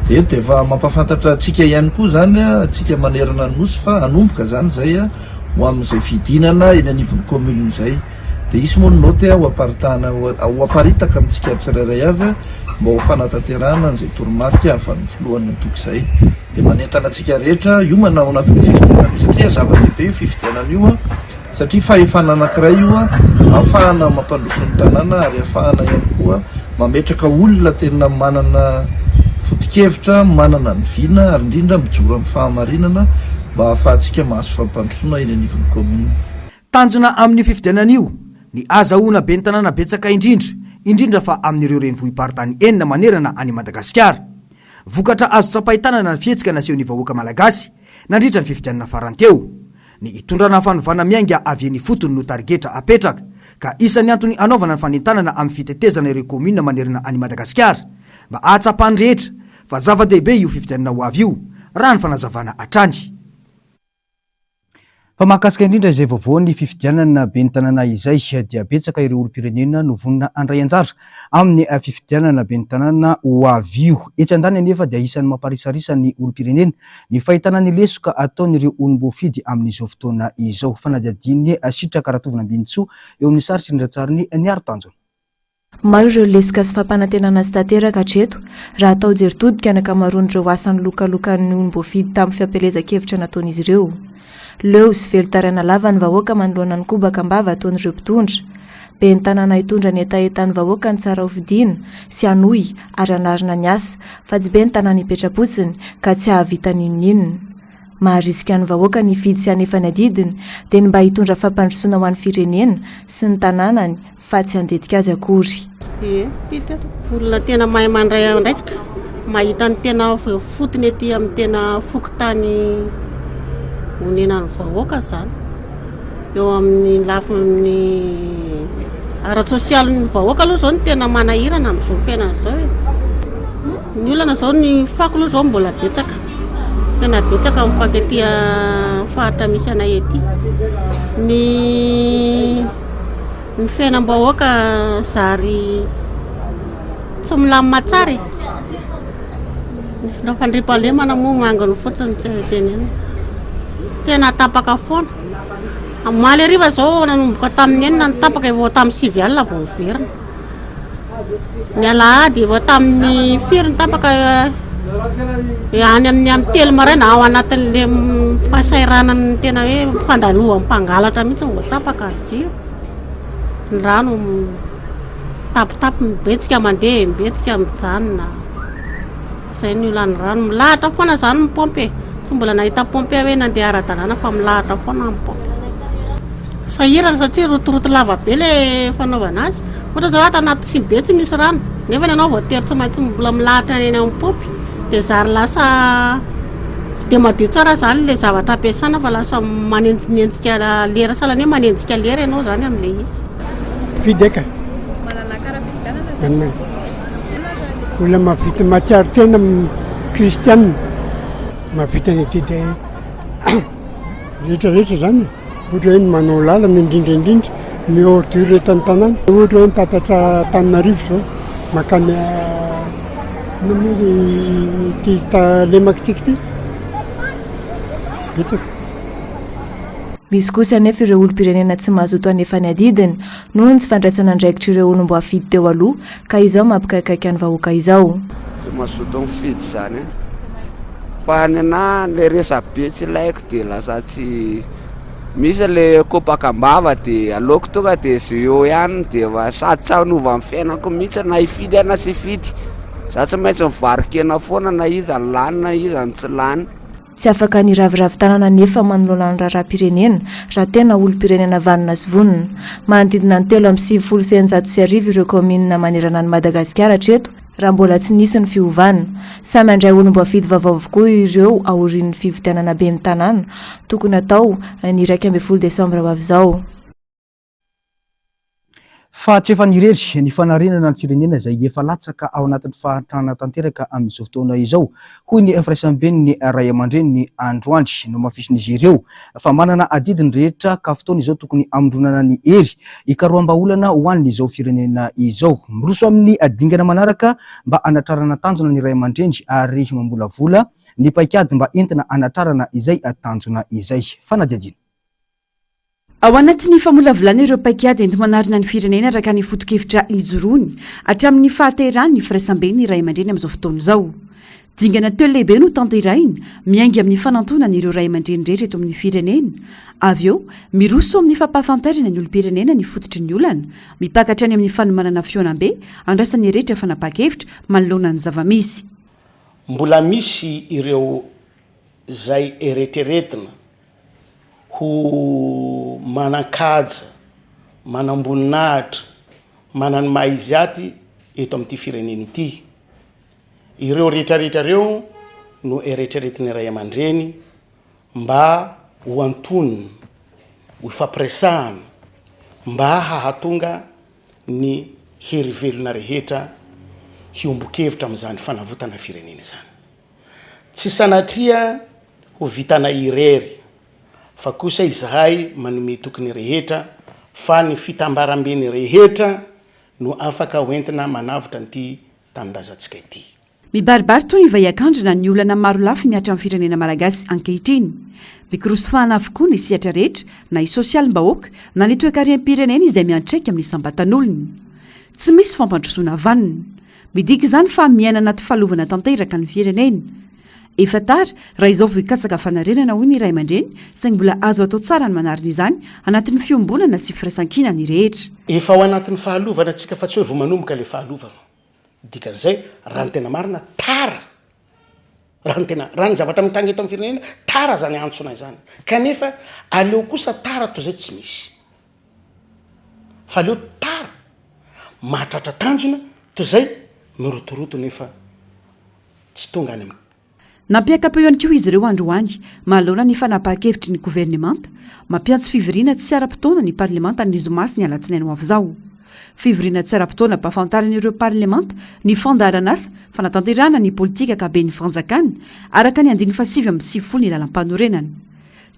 Dia eto dia efa mampahafantatra antsika ihany koa izany, antsika manerana ny Nosy fa hanomboka izany izay ho amin'izay fidinana eny anivon'ny commune izay. Dia hisy moa ny naoty ho aparitahana ho aparitaka amintsika tsirairay avy mba ho fanatanterahana an'izay toromarika avy amin'ny filohan'ny antoko izay. Dia manentana antsika rehetra hiomana ao anatin'io fifidianana io satria zava-dehibe io fifidianana io satria fahefana anankiray io ahafahana mampandroso ny tanàna ary ahafahana ihany koa mametraka olona tena manana foto-kevitra, manana ny vina ary indrindra mijoro amin'ny fahamarinana mba ahafahantsika mahazo fampandrosoana eny anivon'ny commune. Tanjona amin'io fifidianana io ny ahazahoana ben'ny tanàna betsaka indrindra, indrindra fa amin'ireo renivohi-paritany enina manerana an'i Madagasikara. Vokatra azo tsapain-tanana ny fihetsika nasehon'ny vahoaka malagasy nandritra ny fifidianana farany teo. Ny hitondrana fanovana miainga avy eny ifotony no tarigetra apetraka, ka isan'ny antony hanaovana ny fanentanana amin'ny fitetezana ireo kaominina manerana an'i Madagasikara mba hahatsapan'ny rehetra fa zava-dehibe io fifidianana ho avy io, raha ny fanazavana hatrany. Fa mahakasika indrindra izay vaovao ny fifidianana ben'ny tanàna izay dia betsaka ireo olom-pirenena no vonona handray anjara amin'ny fifidianana ben'ny tanàna ho avy io. Etsy andaniny anefa dia isan'ny mamparisarisa ny olom-pirenena ny fahitana ny lesoka ataon'ireo olom-boafidy amin'izao fotoana izao. Fanadihadian'i Sitraka Ratovinambinintsoa eo amin'ny sary sy rindran-tsarin'i Niaro Tanjona. Maro ireo lesoka sy fampanantenana tsy tanteraka hatreto, raha atao jery todika ny ankamaroan'ireo asa nilokalokan'ny olom-boafidy tamin'ny fampielezan-kevitra nataon'izy ireo. Leo sy velon-taraina lava ny vahoaka manoloana ny kobaka am-bava ataon'ireo mpitondra. Ben'ny tanàna hitondra ny hetahetan'ny vahoaka ny tsara hofidiana sy hanohy ary hanarina ny asa, fa tsy ben'ny tanàna hipetra-potsiny ka tsy hahavita n'inon'inona. Maharisika ny vahoaka ny hifidy sy hanefa ny adidiny dia ny mba hitondra fampandrosoana ho an'ny firenena sy ny tanànany fa tsy handetika azy akory. Ie, mpifidy ato. Olona tena mahay mandray andraikitra, mahita ny tena fotony aty amin'ny tena fokontany onenan'ny vahoaka izany. Eo amin'ny lafiny ara-tsosialin'ny vahoaka aloha izao no tena manahirana amin'izao fiainana izao e. Ny olana izao ny fako aloha izao mbola betsaka. Tena betsaka ny fako ety faritra misy anay ety. Ny ny fiainam-bahoaka zary tsy milamina tsara e. Ny fandriampahalemana moa manginy fotsiny tsy hay tenenina. Tena tapaka foana. Omaly hariva izao nanomboka tamin'ny enina ny tapaka efa tamin'ny sivy alina vao niverina. Ny alahady efa tamin'ny firy ny tapaka any amin'ny amin'ny telo maraina ao anatin'le fahasahiranan'ny tena hoe fandalovan'ny mpangalatra mihitsy vao tapaka ny jiro. Ny rano mitapitapy mibetsika mandeha, mibetsika mijanona. Izay ny olan'ny rano. Milahatra foana izany ny paompy e. Tsy mbola nahita paompy aho hoe nandeha ara-dalàna fa milahatra foana ny paompy. Sahirana satria rotoroto lava be ilay fanaovana azy. Ohatra izao ato anaty sinibe tsy misy rano, nefa ianao voatery tsy maintsy mbola milahatra eny amin'ny paompy. Dia zary lasa tsy dia madio tsara izany ilay zavatra ampiasana fa lasa manenjinenjika lera, sahalan'ny hoe manenjika lera ianao izany amin'ilay izy. Mpifidy eka. Manana kara-pifidianana zany? Olona mahavita mahatsiaro tena kristianina, mahavita ny adidy rehetra rehetra zany e. Ohatra hoe ny manao lalana indrindra indrindra, ny ordure eto an-tanàna. Ohatra hoe mitatatra Antananarivo zao, mankany inona moa ity lemakitsika ity, betsaka. Misy kosa anefa ireo olom-pirenena tsy mazoto hanefa ny adidiny noho ny tsy fandraisana andraikitr'ireo olom-boafidy teo aloha ka izao mampikaikaika ny vahoaka izao. Tsy mazoto mifidy izany e. Fa ny anah le resabe tsy ilaiko de lasa tsy misy le kopaka am-bava de aleoko tonga de zay eo ihany de efa sady tsy hanova ny fiainako mihitsy na hifidy aho na tsy hifidy. Za tsy maintsy mivaro-kena foana na iza ny lany na iza ny tsy lany. Tsy afaka ny hiraviravy tanana anefa manoloana ny raharaham-pirenena raha tena olom-pirenena vanona sy vonona. Manodidina ny 1693 ireo kaominina manerana an'i Madagasikara hatreto raha mbola tsy nisy ny fiovana. Samy handray olom-boafidy vaovao avokoa ireo aorian'ny fifidianana ben'ny tanàna tokony hatao ny 11 desambra ho avy izao. Fa tsy efa nirery ny fanarenana ny firenena izay efa latsaka ao anatin'ny fahantrana tanteraka amin'izao fotoana izao, hoy ny firaisamben'ny ray aman-dreny androany. Nohamafisin'izy ireo fa manana adidy ny rehetra ka fotoana izao tokony hamondronana ny hery hikaroham-bahaolana ho an'izao firenena izao. Miroso amin'ny dingana manaraka mba hanatrarana tanjona ny ray aman-dreny ary mamolavola ny paikady mba entina hanatrarana izay tanjona izay. Fanadihadiana. Ao anatin'ny famolavolana ireo paikady enti-manarina ny firenena araka ny foto-kevitra ijoroany hatramin'ny fahaterahany ny firaisamben'ny ray aman-dreny amin'izao fotoana izao. Dingana telo lehibe no tanterahina, miainga amin'ny fanantonana ireo ray aman-dreny rehetra eto amin'ny firenena. Avy eo, miroso amin'ny fampahafantarana ny olom-pirenena ny fototry ny olana, mipaka hatrany amin'ny fanomanana fihaonambe andraisan'ny rehetra fanapahan-kevitra manoloana ny zava-misy. Mbola misy ireo izay eretreretina ho manan-kaja, manam-boninahitra, manana ny maha izy aty eto amin'ity firenena ity. Ireo rehetrarehetra ireo no eretreretin'ny ray aman-dreny mba ho antonony, ho ifampiresahana, mba hahatonga ny hery velona rehetra hiombon-kevitra amin'izany fanavotana firenena izany. Tsy sanatria ho vitanay irery, fa kosa izahay manome toky ny rehetra fa ny fitambaramben'ny rehetra no afaka hoentina manavotra an'ity tanindrazantsika ity. Mibaribary toy ny vaiakandrina ny olana maro lafy mihatra amin'ny firenena malagasy ankehitriny. Mikorosofahana avokoa ny sehatra rehetra, na ny sosialim-bahoaka, na ny toekarem-pirenena izay miantraika amin'ny isam-batan'olona. Tsy misy fampandrosoana vanona. Midika izany fa miaina anaty fahalovana tanteraka ny firenena. Efa tara raha izao vao hikatsaka fanarenana hoy ny ray aman-dreny saingy mbola azo atao tsara ny manarina izany anatin'ny fiombonana sy firaisankina ny rehetra. Efa ao anatin'ny fahalovana tsika fa tsy hoe vao manomboka ilay fahalovana. Dikan'izay raha ny tena marina tara raha ny tena raha ny zavatra mitranga eto amin'ny firenena tara zany antsona izany kanefa aleo kosa tara toy izay tsy misy. Fa aleo tara mahatratra tanjona toy izay mirotoroto nefa tsy tonga any amin'ny. Nampiaka-peo ihany koa izy ireo androany manoloana ny fanapahan-kevitry ny governemanta mampiantso fivoriana tsy ara-potoana ny parlemanta ny zoma sy ny alatsinainy ho avy izao. Fivoriana tsy ara-potoana ampahafantarana ireo parlemanta ny fandaharanasa fanatanterahana ny politika ankaben'ny fanjakana araka ny andininy fahasivy 99 ny lalàmpanorenana.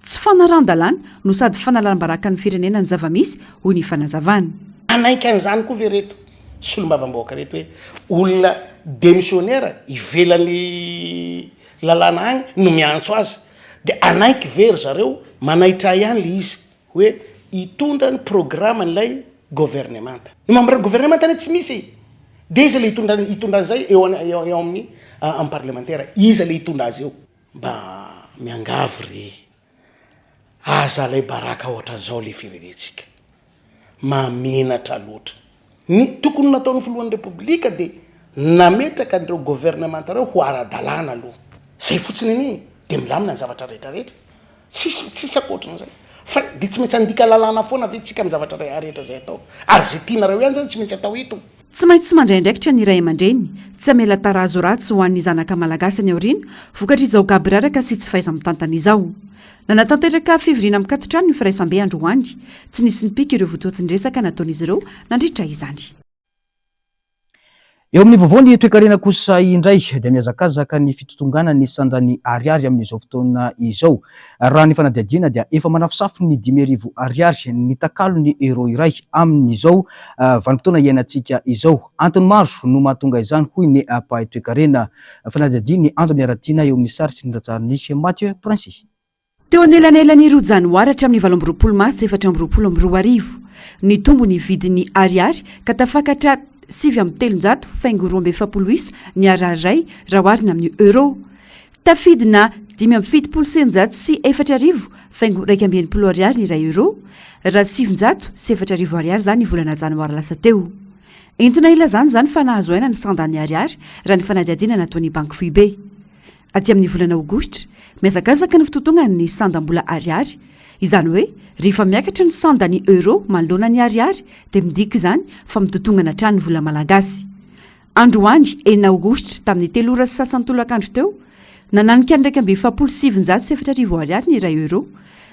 Tsy fanarahan-dalàna no sady fanalam-baraka ny firenena ny zava-misy, hoy ny fanazavana. Hanaiky an'izany koa ve ireto solombavambahoaka ireto hoe olona demissionnaire ivelan'ny lalàna agny no miantso azy? De hanaiky ve ry zareo? Manaitra ahy ihany le izy hoe hitondra ny programan'ilay governemanta. Ny membre ny governemanta anie tsy misy e! De iza le hitondra hitondra an'izay eo eo amin'ny amin'ny parlemantera? Iza le hitondra azy eo? Mba miangavy re, aza alay baraka ohatran'izao le firenentsika. Mahamenatra loatra. Ny tokony nataon'ny filohan'ny repoblika de nametraka an'ireo governemanta ireo ho ara-dalàna aloha. Zay fotsiny anie de milamina ny zavatra rehetra rehetra. Tsisy tsisy ankoatran'izay. Fa de tsy maintsy handika lalàna foana ve tsika amin'ny zavatra rehetra zay atao? Ary zay tianareo ihany zany tsy maintsy atao eto. Tsy maintsy mandray andraikitra ny ray aman-dreny, tsy hamela tarazo ratsy ho an'ny zanaka malagasy any aoriana vokatr'izao gaboraraka sy tsy fahaiza-mitantana izao. Nanatanteraka fivoriana mikaton-trano ny firaisambe androany. Tsy nisy nipika ireo votoatin-dresaka nataon'izy ireo nandritra izany. Eo amin'ny vaovao ny toekarena kosa indray dia mihazakazaka ny fitotongana ny sandan'ny ariary amin'izao fotoana izao. Raha ny fanadihadiana dia efa manafosafo ny 5000 ariary ny takalon'ny euro iray amin'izao vanim-potoana iainantsika izao. Antony maro no mahatonga izany hoy ny mpahay toekarena. Fanadihadian'i Ando Miaratiana eo amin'ny sary sy ny ratsarin'i Mathieu Princy. Teo anelanelan'ny roa janoary hatramin'ny 28 martsa 2024, nitombo ny vidin'ny ariary ka tafakatra 309 faingo 42 isa ny ariary iray raha oharina amin'ny euro. Tafidina 4175 faingo 61 ariary ny iray euro, raha 904 ariary izany ny volana janoary lasa teo. Entina ilazana izany fa nahazo aina ny sandan'ny ariary raha ny fanadihadiana nataon'ny Banky Foibe. Aty amin'ny volana aogositra, mihazakazaka ny fitotongan'ny sandam-bola ariary. Izany hoe, rehefa miakatra ny sandan'ny euro manoloana ny ariary dia midika izany fa mitotongana hatrany ny vola malagasy. Androany, enina aogositra, tamin'ny telo ora sy sasany tolakandro teo, nananika ny 3941 ariary ny iray euro,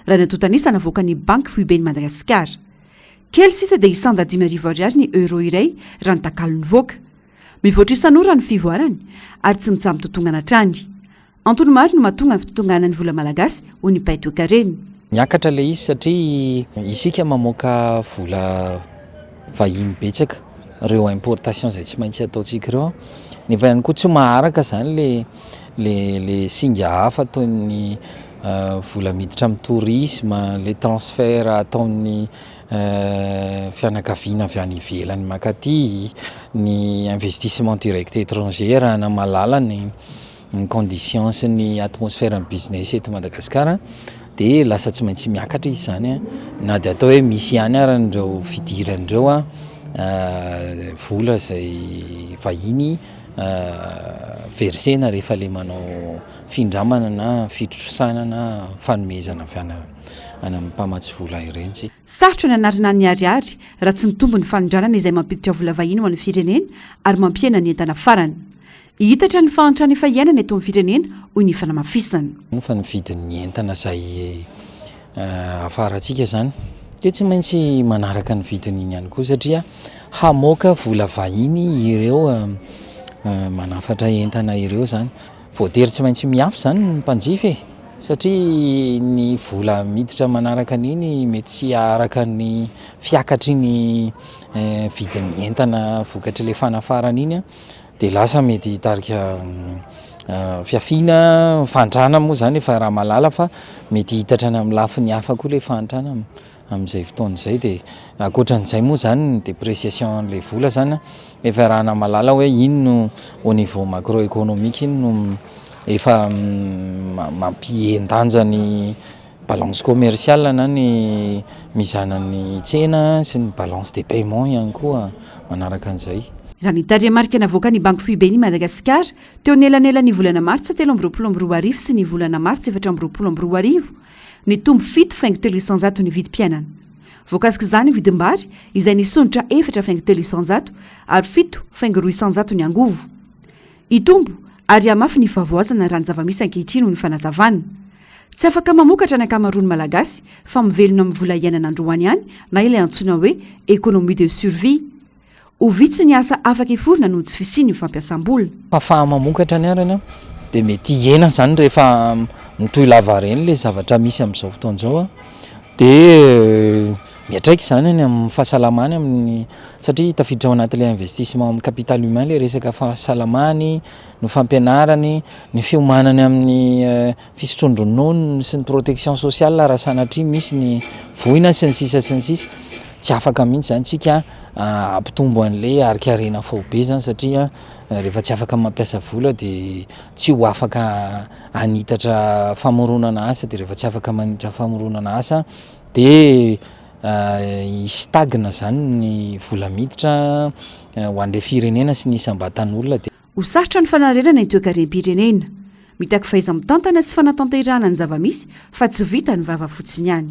raha ny antontan'isa navoakan'ny Banky Foiben'i Madagasikara. Kely sisa dia hisanda 5000 ariary ny euro iray raha ny takalo nivoaka. Mivoatra isan'ora ny fivoarany ary tsy mitsaha-mitotongana hatrany. Antony maro no mahatonga ny fitotonganan'ny vola malagasy, hoy ny mpahay toekarena. Miakatra ilay izy satria isika mamoaka vola vahiny betsaka, ireo importation izay tsy maintsy ataontsika ireo, nefa ihany koa tsy maharaka izany le le le singa hafa toy ny vola miditra amin'ny tourisme, le transfert ataon'ny fianakaviana avy any ivelany mankaty, ny investissement direct étranger raha na mahalala ny ny conditions sy ny atmosphère ny business eto Madagasikara dia lasa tsy maintsy miakatra izy izany an, na dia atao hoe misy ihany ara ireo fidirana ireo an, vola izay vahiny versena rehefa le manao findramana na fitrosana na fanomezana avy any any amin'ny mpamatsy vola ireny tsika. Sarotra ny hanarina ny ariary raha tsy mitombo ny fanondranana izay mampiditra vola vahiny ho an'ny firenena ary mampihena ny entana farany. Hihitatra ny fahantrana efa iainana eto amin'ny firenena, hoy ny fanamafisana. Fa ny vidin'ny entana izay hafarantsika izany dia tsy maintsy manaraka ny vidin'iny ihany koa satria hamoaka vola vahiny ireo manafatra entana ireo izany. Voatery tsy maintsy mihafy izany ny mpanjifa e! Satria ny vola miditra manaraka an'iny mety tsy haharaka ny fiakatry ny vidin'ny entana vokatr'ilay fanafarana iny. Dia lasa mety hitarika fiafiana, fahantrana moa izany efa raha mahalala fa mety hihitatra any amin'ny lafiny hafa koa ilay fahantrana amin'izay fotoana izay. Dia ankoatran'izay moa izany ny dépréciation an'ilay vola izany efa iarahana mahalala hoe iny no au niveau macroéconomique iny no efa mampihen-danja ny balance commerciale na ny mizanan'ny tsena sy ny balance des paiements ihany koa manaraka an'izay. Raha ny tarehimarika navoakan'ny Banky Foiben'i Madagasikara, teo anelanelan'ny volana martsa 2023 sy ny volana martsa 2024, nitombo 7,3% ny vidim-piainana. Voakasik'izany ny vidim-bary, izay nisondrotra 4,3% ary 7,2% ny angovo. Hitombo ary hihamafy ny fahavoazana raha ny zava-misy ankehitriny, hoy ny fanazavana. Tsy afaka mamokatra ny ankamaroan'ny Malagasy fa mivelona amin'ny vola iainana androany ihany na ilay antsoina hoe économie de survie. Ho vitsy ny asa afaka hiforona noho ny tsy fisian'io fampiasam-bola. Fahafaha-mamokatra ny arany dia mety hihena izany rehefa mitohy lavareny ilay zavatra misy amin'izao fotoana izao dia miantraika izany any amin'ny fahasalamany amin'ny satria tafiditra ao anatin'ilay investissement amin'ny capital humain ilay resaka fahasalamany, ny fampianarany, ny fiomanany amin'ny fisotroan-dronono sy ny protection sociale raha sanatria misy ny voina sy ny sisa sy ny sisa. Tsy afaka mihitsy izany tsika hampitombo an'ilay harin-karena faobe izany satria rehefa tsy afaka mampiasa vola dia tsy ho afaka hanitatra famoronana asa dia rehefa tsy afaka manitatra famoronana asa dia hi-stagne izany ny vola miditra ho an'ilay firenena sy ny isam-batan'olona dia. Ho sarotra ny fanarenana ny toekarem-pirenena. Mitaky fahaiza-mitantana sy fanatanterahana ny zava-misy fa tsy vitan'ny vava fotsiny ihany.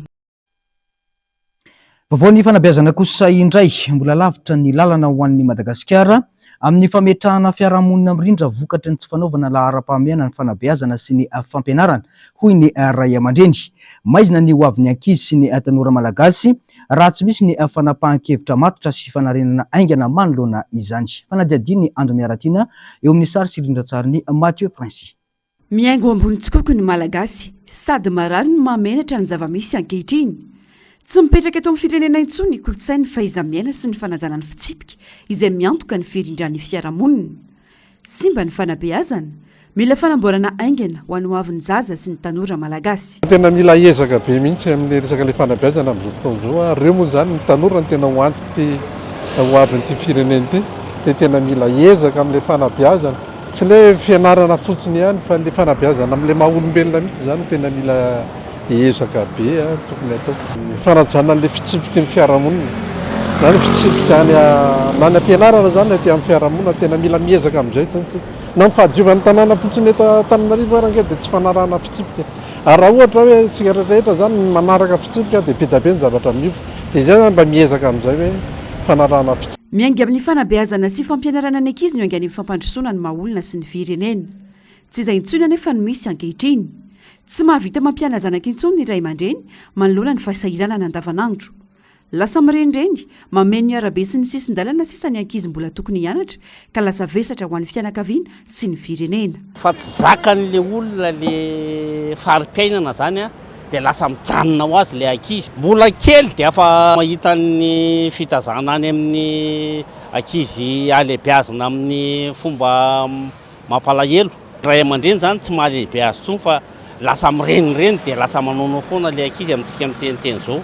Vaovao ny fanabeazana kosa indray, mbola lavitra ny lalana ho an'i Madagasikara amin'ny fametrahana fiarahamonina mirindra vokatry ny tsy fanaovana laharam-pahamehana ny fanabeazana sy ny fampianarana, hoy ny ray aman-dreny. Maizina ny hoavin'ny ankizy sy ny tanora malagasy raha tsy misy ny fanapahan-kevitra matotra sy fanarenana haingana manoloana izany. Fanadihadian'i Ando Miaratiana eo amin'ny sary sy rindran-tsarin'i Mathieu Princi. Mihaingo ambony tsikoko ny Malagasy, sady marary no mahamenatra ny zava-misy ankehitriny. Tsy mipetraka eto amin'ny firenena intsony ny kolontsain'ny fahaiza-miaina sy ny fanajana ny fitsipika izay miantoka ny firindran'ny fiarahamonina. Simba ny fanabeazana. Mila fanamboarana haingana ho an'ny hoavin'ny zaza sy ny tanora malagasy. Tena mila ezaka be mihitsy amin'ny resaka ilay fanabeazana amin'izao fotoana izao ary ireo moa izany ny tanora no tena ho antok'ity ho avin'ity firenena ity dia tena mila ezaka amin'ilay fanabeazana. Tsy ilay fianarana fotsiny ihany fa ilay fanabeazana amin'ilay maha olombelona mihitsy izany no tena mila ezaka be tokony hatao. Ny fanajana an'ilay fitsipiky ny fiarahamonina na ny fitsipika any na any am-pianarana izany na ety amin'ny fiarahamonina tena mila miezaka amin'izay izany isika. Na ny fahadiovan'ny tanàna fotsiny eto Antananarivo ary ange dia tsy fanarahana fitsipika. Ary raha ohatra hoe isika rehetra izany manaraka fitsipika dia be dia be ny zavatra miova. Dia izay izany mba miezaka amin'izay hoe fanarahana fitsipika. Miainga amin'ny fanabeazana sy fampianarana ny ankizy no iaingan'ny fampandrosoana ny maha olona sy ny firenena. Tsy izay intsony anefa no misy ankehitriny. Tsy mahavita mampiana-janaka intsony ny ray aman-dreny manoloana ny fahasahiranana andavanandro. Lasa mirenireny, mameno ny arabe sy ny sisin-dalana sisa ny ankizy mbola tokony hianatra ka lasa vesatra ho an'ny fianakaviana sy ny firenena. Fa tsy zakan'le olona le fari-piainana zany a, de lasa mijanona ho azy le ankizy. Mbola kely de efa mahita ny fitazana any amin'ny ankizy halehibeazina amin'ny fomba mampalahelo. Ray aman-dreny zany tsy mahalehibe azy intsony fa lasa mirenireny dia lasa manaonao foana le ankizy amintsika miteniteny zao.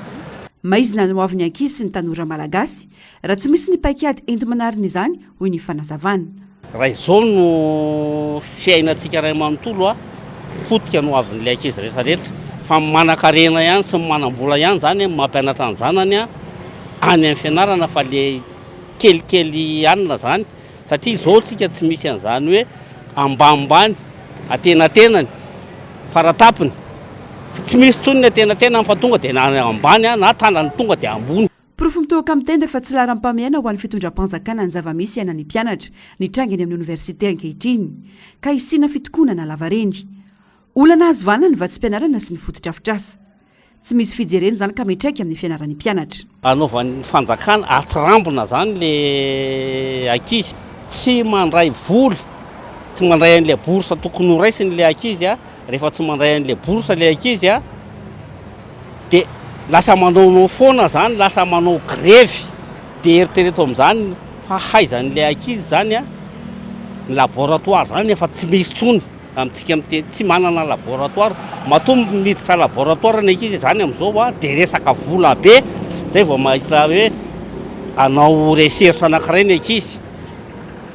Maizina ny hoavin'ny ankizy sy ny tanora malagasy raha tsy misy ny paikady enti-manarina izany, hoy ny fanazavana. Raha izao no fiainantsika ray manontolo a, potika ny hoavin'ilay ankizy rehetra rehetra. Fa ny manankarena ihany sy ny manam-bola ihany izany no mampianatra ny zanany any amin'ny fianarana fa le kelikely hanina izany Satria izao tsika tsy misy an'izany hoe ambanimbany, antenatenany, faratapony. Tsy misy intsony ny antenatenany fa tonga dia na ambany na tanany tonga dia ambony. Porofo mitohoka amin'ny tenda fa tsy laharam-pahamehana ho an'ny fitondram-panjakana ny zava-misy iainan'ny mpianatra nitranga eny amin'ny oniversite ankehitriny, ka hisiana fitokonana lavareny. Olana azo vahana ny vatsim-pianarana sy ny fotodrafitrasa. Tsy misy fijerena izany ka miantraika amin'ny fianaran'ny mpianatra. Anaovan'ny fanjakana atsirambina izany le ankizy. Tsy mandray vola, tsy mandray an'ilay bourse tokony ho raisiny ilay ankizy a. Rehefa tsy mandray an'ilay bourse ilay ankizy a, dia lasa manaonao foana izany, lasa manao grevy. Dia eritrereto amin'izany fahaizan'ilay ankizy izany a, ny laboratoire izany efa tsy misy intsony. Amintsika miteny tsy manana laboratoire, matoa miditra laboratoire ny ankizy izany amin'izao a, dia resaka vola be zay vao mahita hoe hanao recherche anankiray ny ankizy.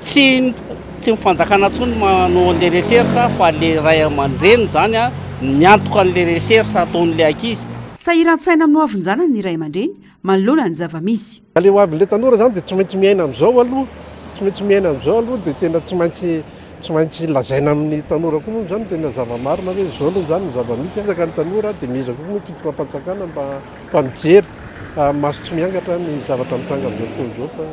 Tsy tsy ny fanjakana intsony manao an'le recherche fa le ray aman-dreny izany a no miantoka an'le recherche ataon'le ankizy. Sahiran-tsaina amin'ny hoavin-janany ny ray aman-dreny manoloana ny zava-misy. Le ho avin'le tanora zany dia tsy maintsy miaina amin'izao aloha, tsy maintsy miaina amin'izao aloha dia tena tsy maintsy tsy maintsy lazaina amin'ny tanora koa moa zany tena zava-marina hoe izao aloha zany ny zava-misy. Miezaka ny tanora dia miezaka koa moa ny fitondram-panjakana mba mba mijery maso tsy miangatra ny zavatra mitranga amin'izao fotoana izao fa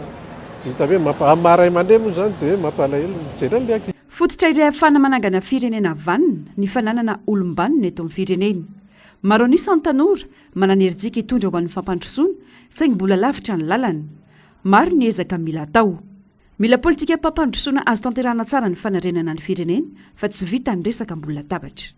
hita hoe mampa- amin'ny maha ray aman-dreny moa zany dia hoe mampalahelo ny mijery an'ilay ankizy. Fototra iray ahafahana manangana firenena vanona ny fananana olom-banona eto amin'ny firenena. Maro an'isa ny tanora Manana herijika hitondra ho an'ny fampandrosoana, saingy mbola lavitra ny lalana. Maro ny ezaka mila atao. Mila politikam-pampandrosoana azo tanterahana tsara ny fanarenana ny firenena fa tsy vitan'ny resaka ambony latabatra.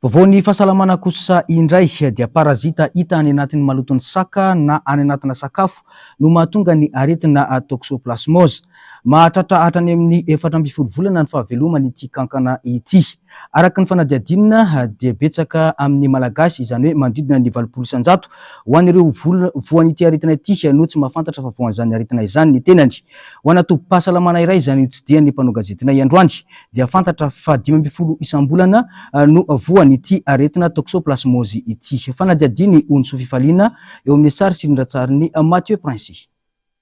Vaovaon'ny fahasalamana kosa indray dia parazita hita any anatin'ny maloton'ny saka na any anatina sakafo no mahatonga ny aretina toxoplasmose. Mahatratra hatrany amin'ny 14 volana ny fahaveloman'ity kankana ity. Araka ny fanadihadiana dia betsaka amin'ny Malagasy, izany hoe manodidina ny 80% ho an'ireo voan'ity aretina ity no tsy mahafantatra fa voan'izany aretina izany ny tenany. Ho ana tobim-pahasalamana iray izany notsidihan'ny mpanao gazetinay androany dia fantatra fa 15 isam-bolana no voan'ity aretina toxoplasmose ity. Fanadihadian'i Onisoa Fifaliana eo amin'ny sary sy rindran-tsarin'i Mathieu Princy.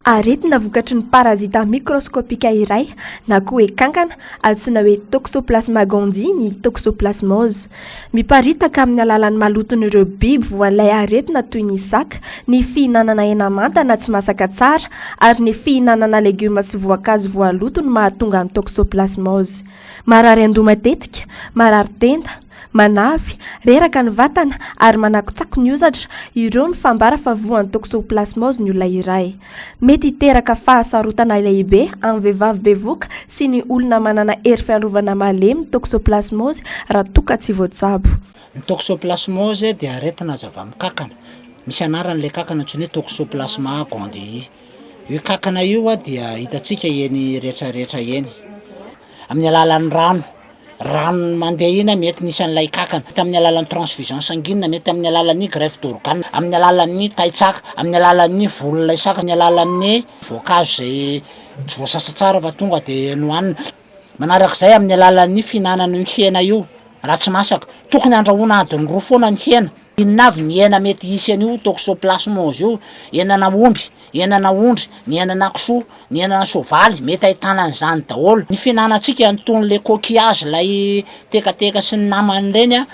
Aretina vokatry ny parazita mikraoskopika iray na koa hoe kankana, antsoina hoe Toxoplasma gondii ny toxoplasmose. Miparitaka amin'ny alalan'ny maloton'ireo biby voan'ilay aretina toy ny saka, ny fihinanana hena manta na tsy masaka tsara, ary ny fihinanana legioma sy voankazo voaloto no mahatonga ny toxoplasmose. Marary andoha matetika, marary tenda, Manavy, reraka ny vatana ary manakotsako ny hozatra, ireo no fambara fa voan'ny toxoplasmose ny olona iray. Mety hiteraka fahasarotana lehibe amin'ny vehivavy bevoka sy ny olona manana hery fiarovana malemy ny toxoplasmose raha toa ka tsy voatsabo. Ny toxoplasmose dia aretina azo avy amin'ny kankana. Misy anarany ilay kankana antsoina hoe toxoplasma gondii. Io kankana io dia hitantsika eny rehetrarehetra eny. Amin'ny alalan'ny rano. Rano mandeha iny mety nisy an'ilay kankana, mety amin'ny alalan'ny transfusion sanguine, mety amin'ny alalan'ny greffe d'organe, amin'ny alalan'ny tain-tsaka, amin'ny alalan'ny volon'ilay saka, amin'ny alalan'ny voankazo izay tsy voasasa tsara fa tonga de nohanina. Manarak'izay amin'ny alalan'ny fihinanana io hena io raha tsy masaka, tokony andrahoina adiny roa foana ny hena. Inona avy ny hena mety hisy an'io toxoplasmose io? Henana omby, henana ondry, ny henana kisoa, ny henana soavaly, mety ahitana an'izany daholo. Ny fihinanantsika an'itony le coquillage lay tekateka sy ny namany ireny an,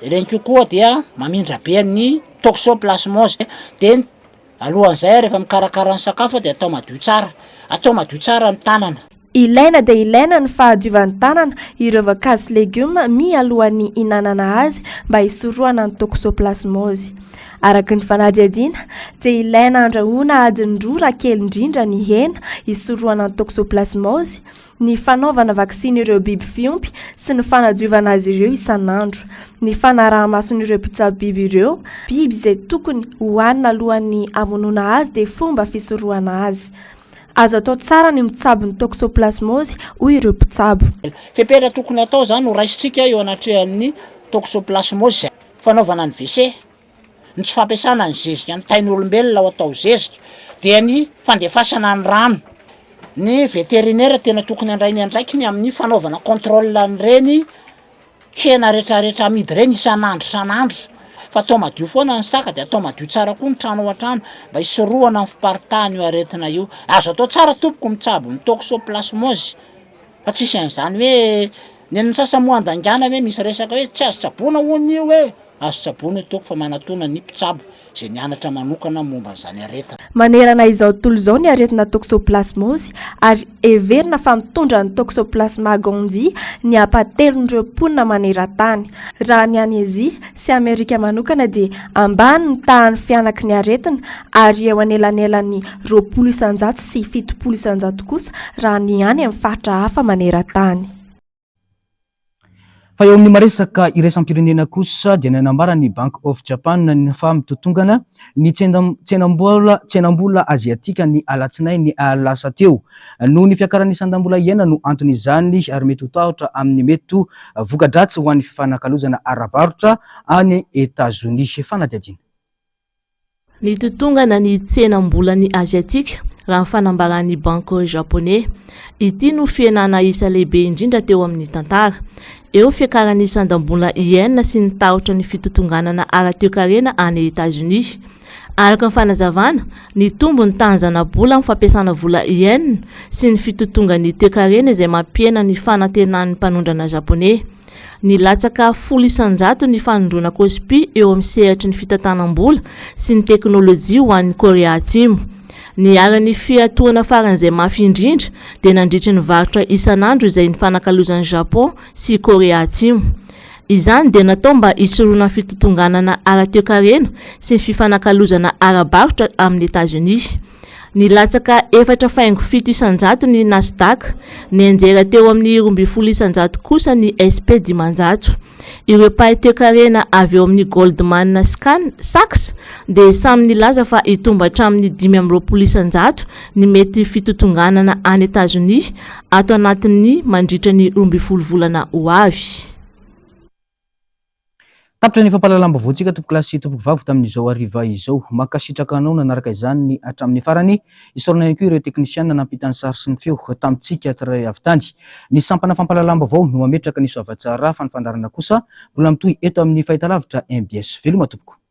ireny kokoa dia mamindra be ny toxoplasmose. De alohan'izay rehefa mikarakara ny sakafo dia atao madio tsara, atao madio tsara ny tanana. Ilaina dia ilaina ny fahadiovan'ny tanana ireo voankazo sy legioma mialohan'ny hihinanana azy mba hisorohana ny toxoplasmose. Araka ny fanadihadiana dia ilaina andrahoina adiny roa raha kely indrindra ny hena hisorohana ny toxoplasmose, ny fanaovana vaksiny ireo biby fiompy sy ny fanadiovana azy ireo isan'andro, ny fanaraha-mason'ireo mpitsabo biby ireo biby izay tokony hohanina alohan'ny hamonoana azy dia fomba fisorohana azy. Azo atao tsara ny mitsabo ny toxoplasmose hoy ireo mpitsabo. Fepetra tokony hatao izany ho raisintsika eo anatrehan'ny toxoplasmose, fanaovana ny WC, ny tsy fampiasana ny zezika ny tain'olombelona ho atao zezika, dia ny fandefasana ny rano. Ny vétérinaire tena tokony handray ny andraikiny amin'ny fanaovana contrôle an'ireny hena retraretra amidy ireny isan'andro isan'andro, fa atao madio foana ny saka de atao madio tsara koa ny trano ao an-trano mba hisorohana ny fiparitahan'io aretina io. Azo atao tsara tompoko mitsabo ny toxoplasmose fa tsisy an'izany hoe ny an'ny sasany moa andaingana hoe misy resaka hoe tsy azo tsaboina hono io e! Azo tsaboina io tompoko fa manatona ny mpitsabo izay nianatra manokana momba an'izany aretina. Manerana izao tontolo izao ny aretina toxoplasmose ary heverina fa mitondra ny Toxoplasma gondii ny ampahatelon'ireo mponina maneran-tany. Raha ny any Azia sy Amerika manokana dia ambany ny tahan'ny fihanaky ny aretina ary eo anelanelan'ny 20% sy 70% kosa raha ny any amin'ny faritra hafa maneran-tany. Fa eo amin'ny maresaka iraisam-pirenena kosa dia nanambara ny Bank of Japan fa mitotongana ny tsenambola tsenambola aziatika ny alatsinainy lasa teo. Noho ny fiakaran'ny sandam-bola yen no anton'izany ary mety ho tahotra amin'ny mety ho voka-dratsy ho an'ny fifanakalozana ara-barotra any Etazonia. Fanadihadiana. Nitotongana ny tsenam-bolan'ny Aziatika, raha ny fanambaran'ny Banky Japoney. Ity no fihenana isa lehibe indrindra teo amin'ny tantara. Eo ny fiakaran'ny sandam-bola Yen sy ny tahotra ny fitotonganana ara-toekarena any Etazonia. Araka ny fanazavana, nitombo ny tahan'ny zana-bola amin'ny fampiasana vola Yen sy ny fitotongan'ny toekarena izay mampihena ny fanantenan'ny mpanondrana Japoney. Nilatsaka 10% ny fanondroana Kospi eo amin'ny sehatry ny fitantanam-bola sy ny teknolojia ho an'i Korea Atsimo. Niharan'ny fiatoana faran'izay mafy indrindra dia nandritry ny varotra isan'andro izay nifanakalozan'i Japon sy Korea Atsimo. Izany dia natao mba hisorohana ny fitotonganana ara-toekarena sy ny fifanakalozana ara-barotra amin'i Etazonia. Nilatsaka 4,7% ny Nasdaq, nianjera teo amin'ny 12% kosa ny SP 500. Ireo mpahay toekarena avy eo amin'ny Goldman Sachs dia samy nilaza fa hitombo hatramin'ny 25% ny mety fitotonganana any Etazonia ato anatin'ny mandritra ny 12 volana ho avy. Tapitra ny fampahalalam-baovaontsika tompokolahy sy tompokovavy tamin'izao hariva izao. Mankasitraka anao nanaraka izany hatramin'ny farany. Isaorana ihany koa ireo teknisiana nampita ny sary sy ny feo tamintsika tsirairay avy tany. Ny sampana fampahalalam-baovao no mametraka ny soavatsara fa ny fandaharana kosa mbola mitohy eto amin'ny fahitalavitra mbs. Veloma tompoko.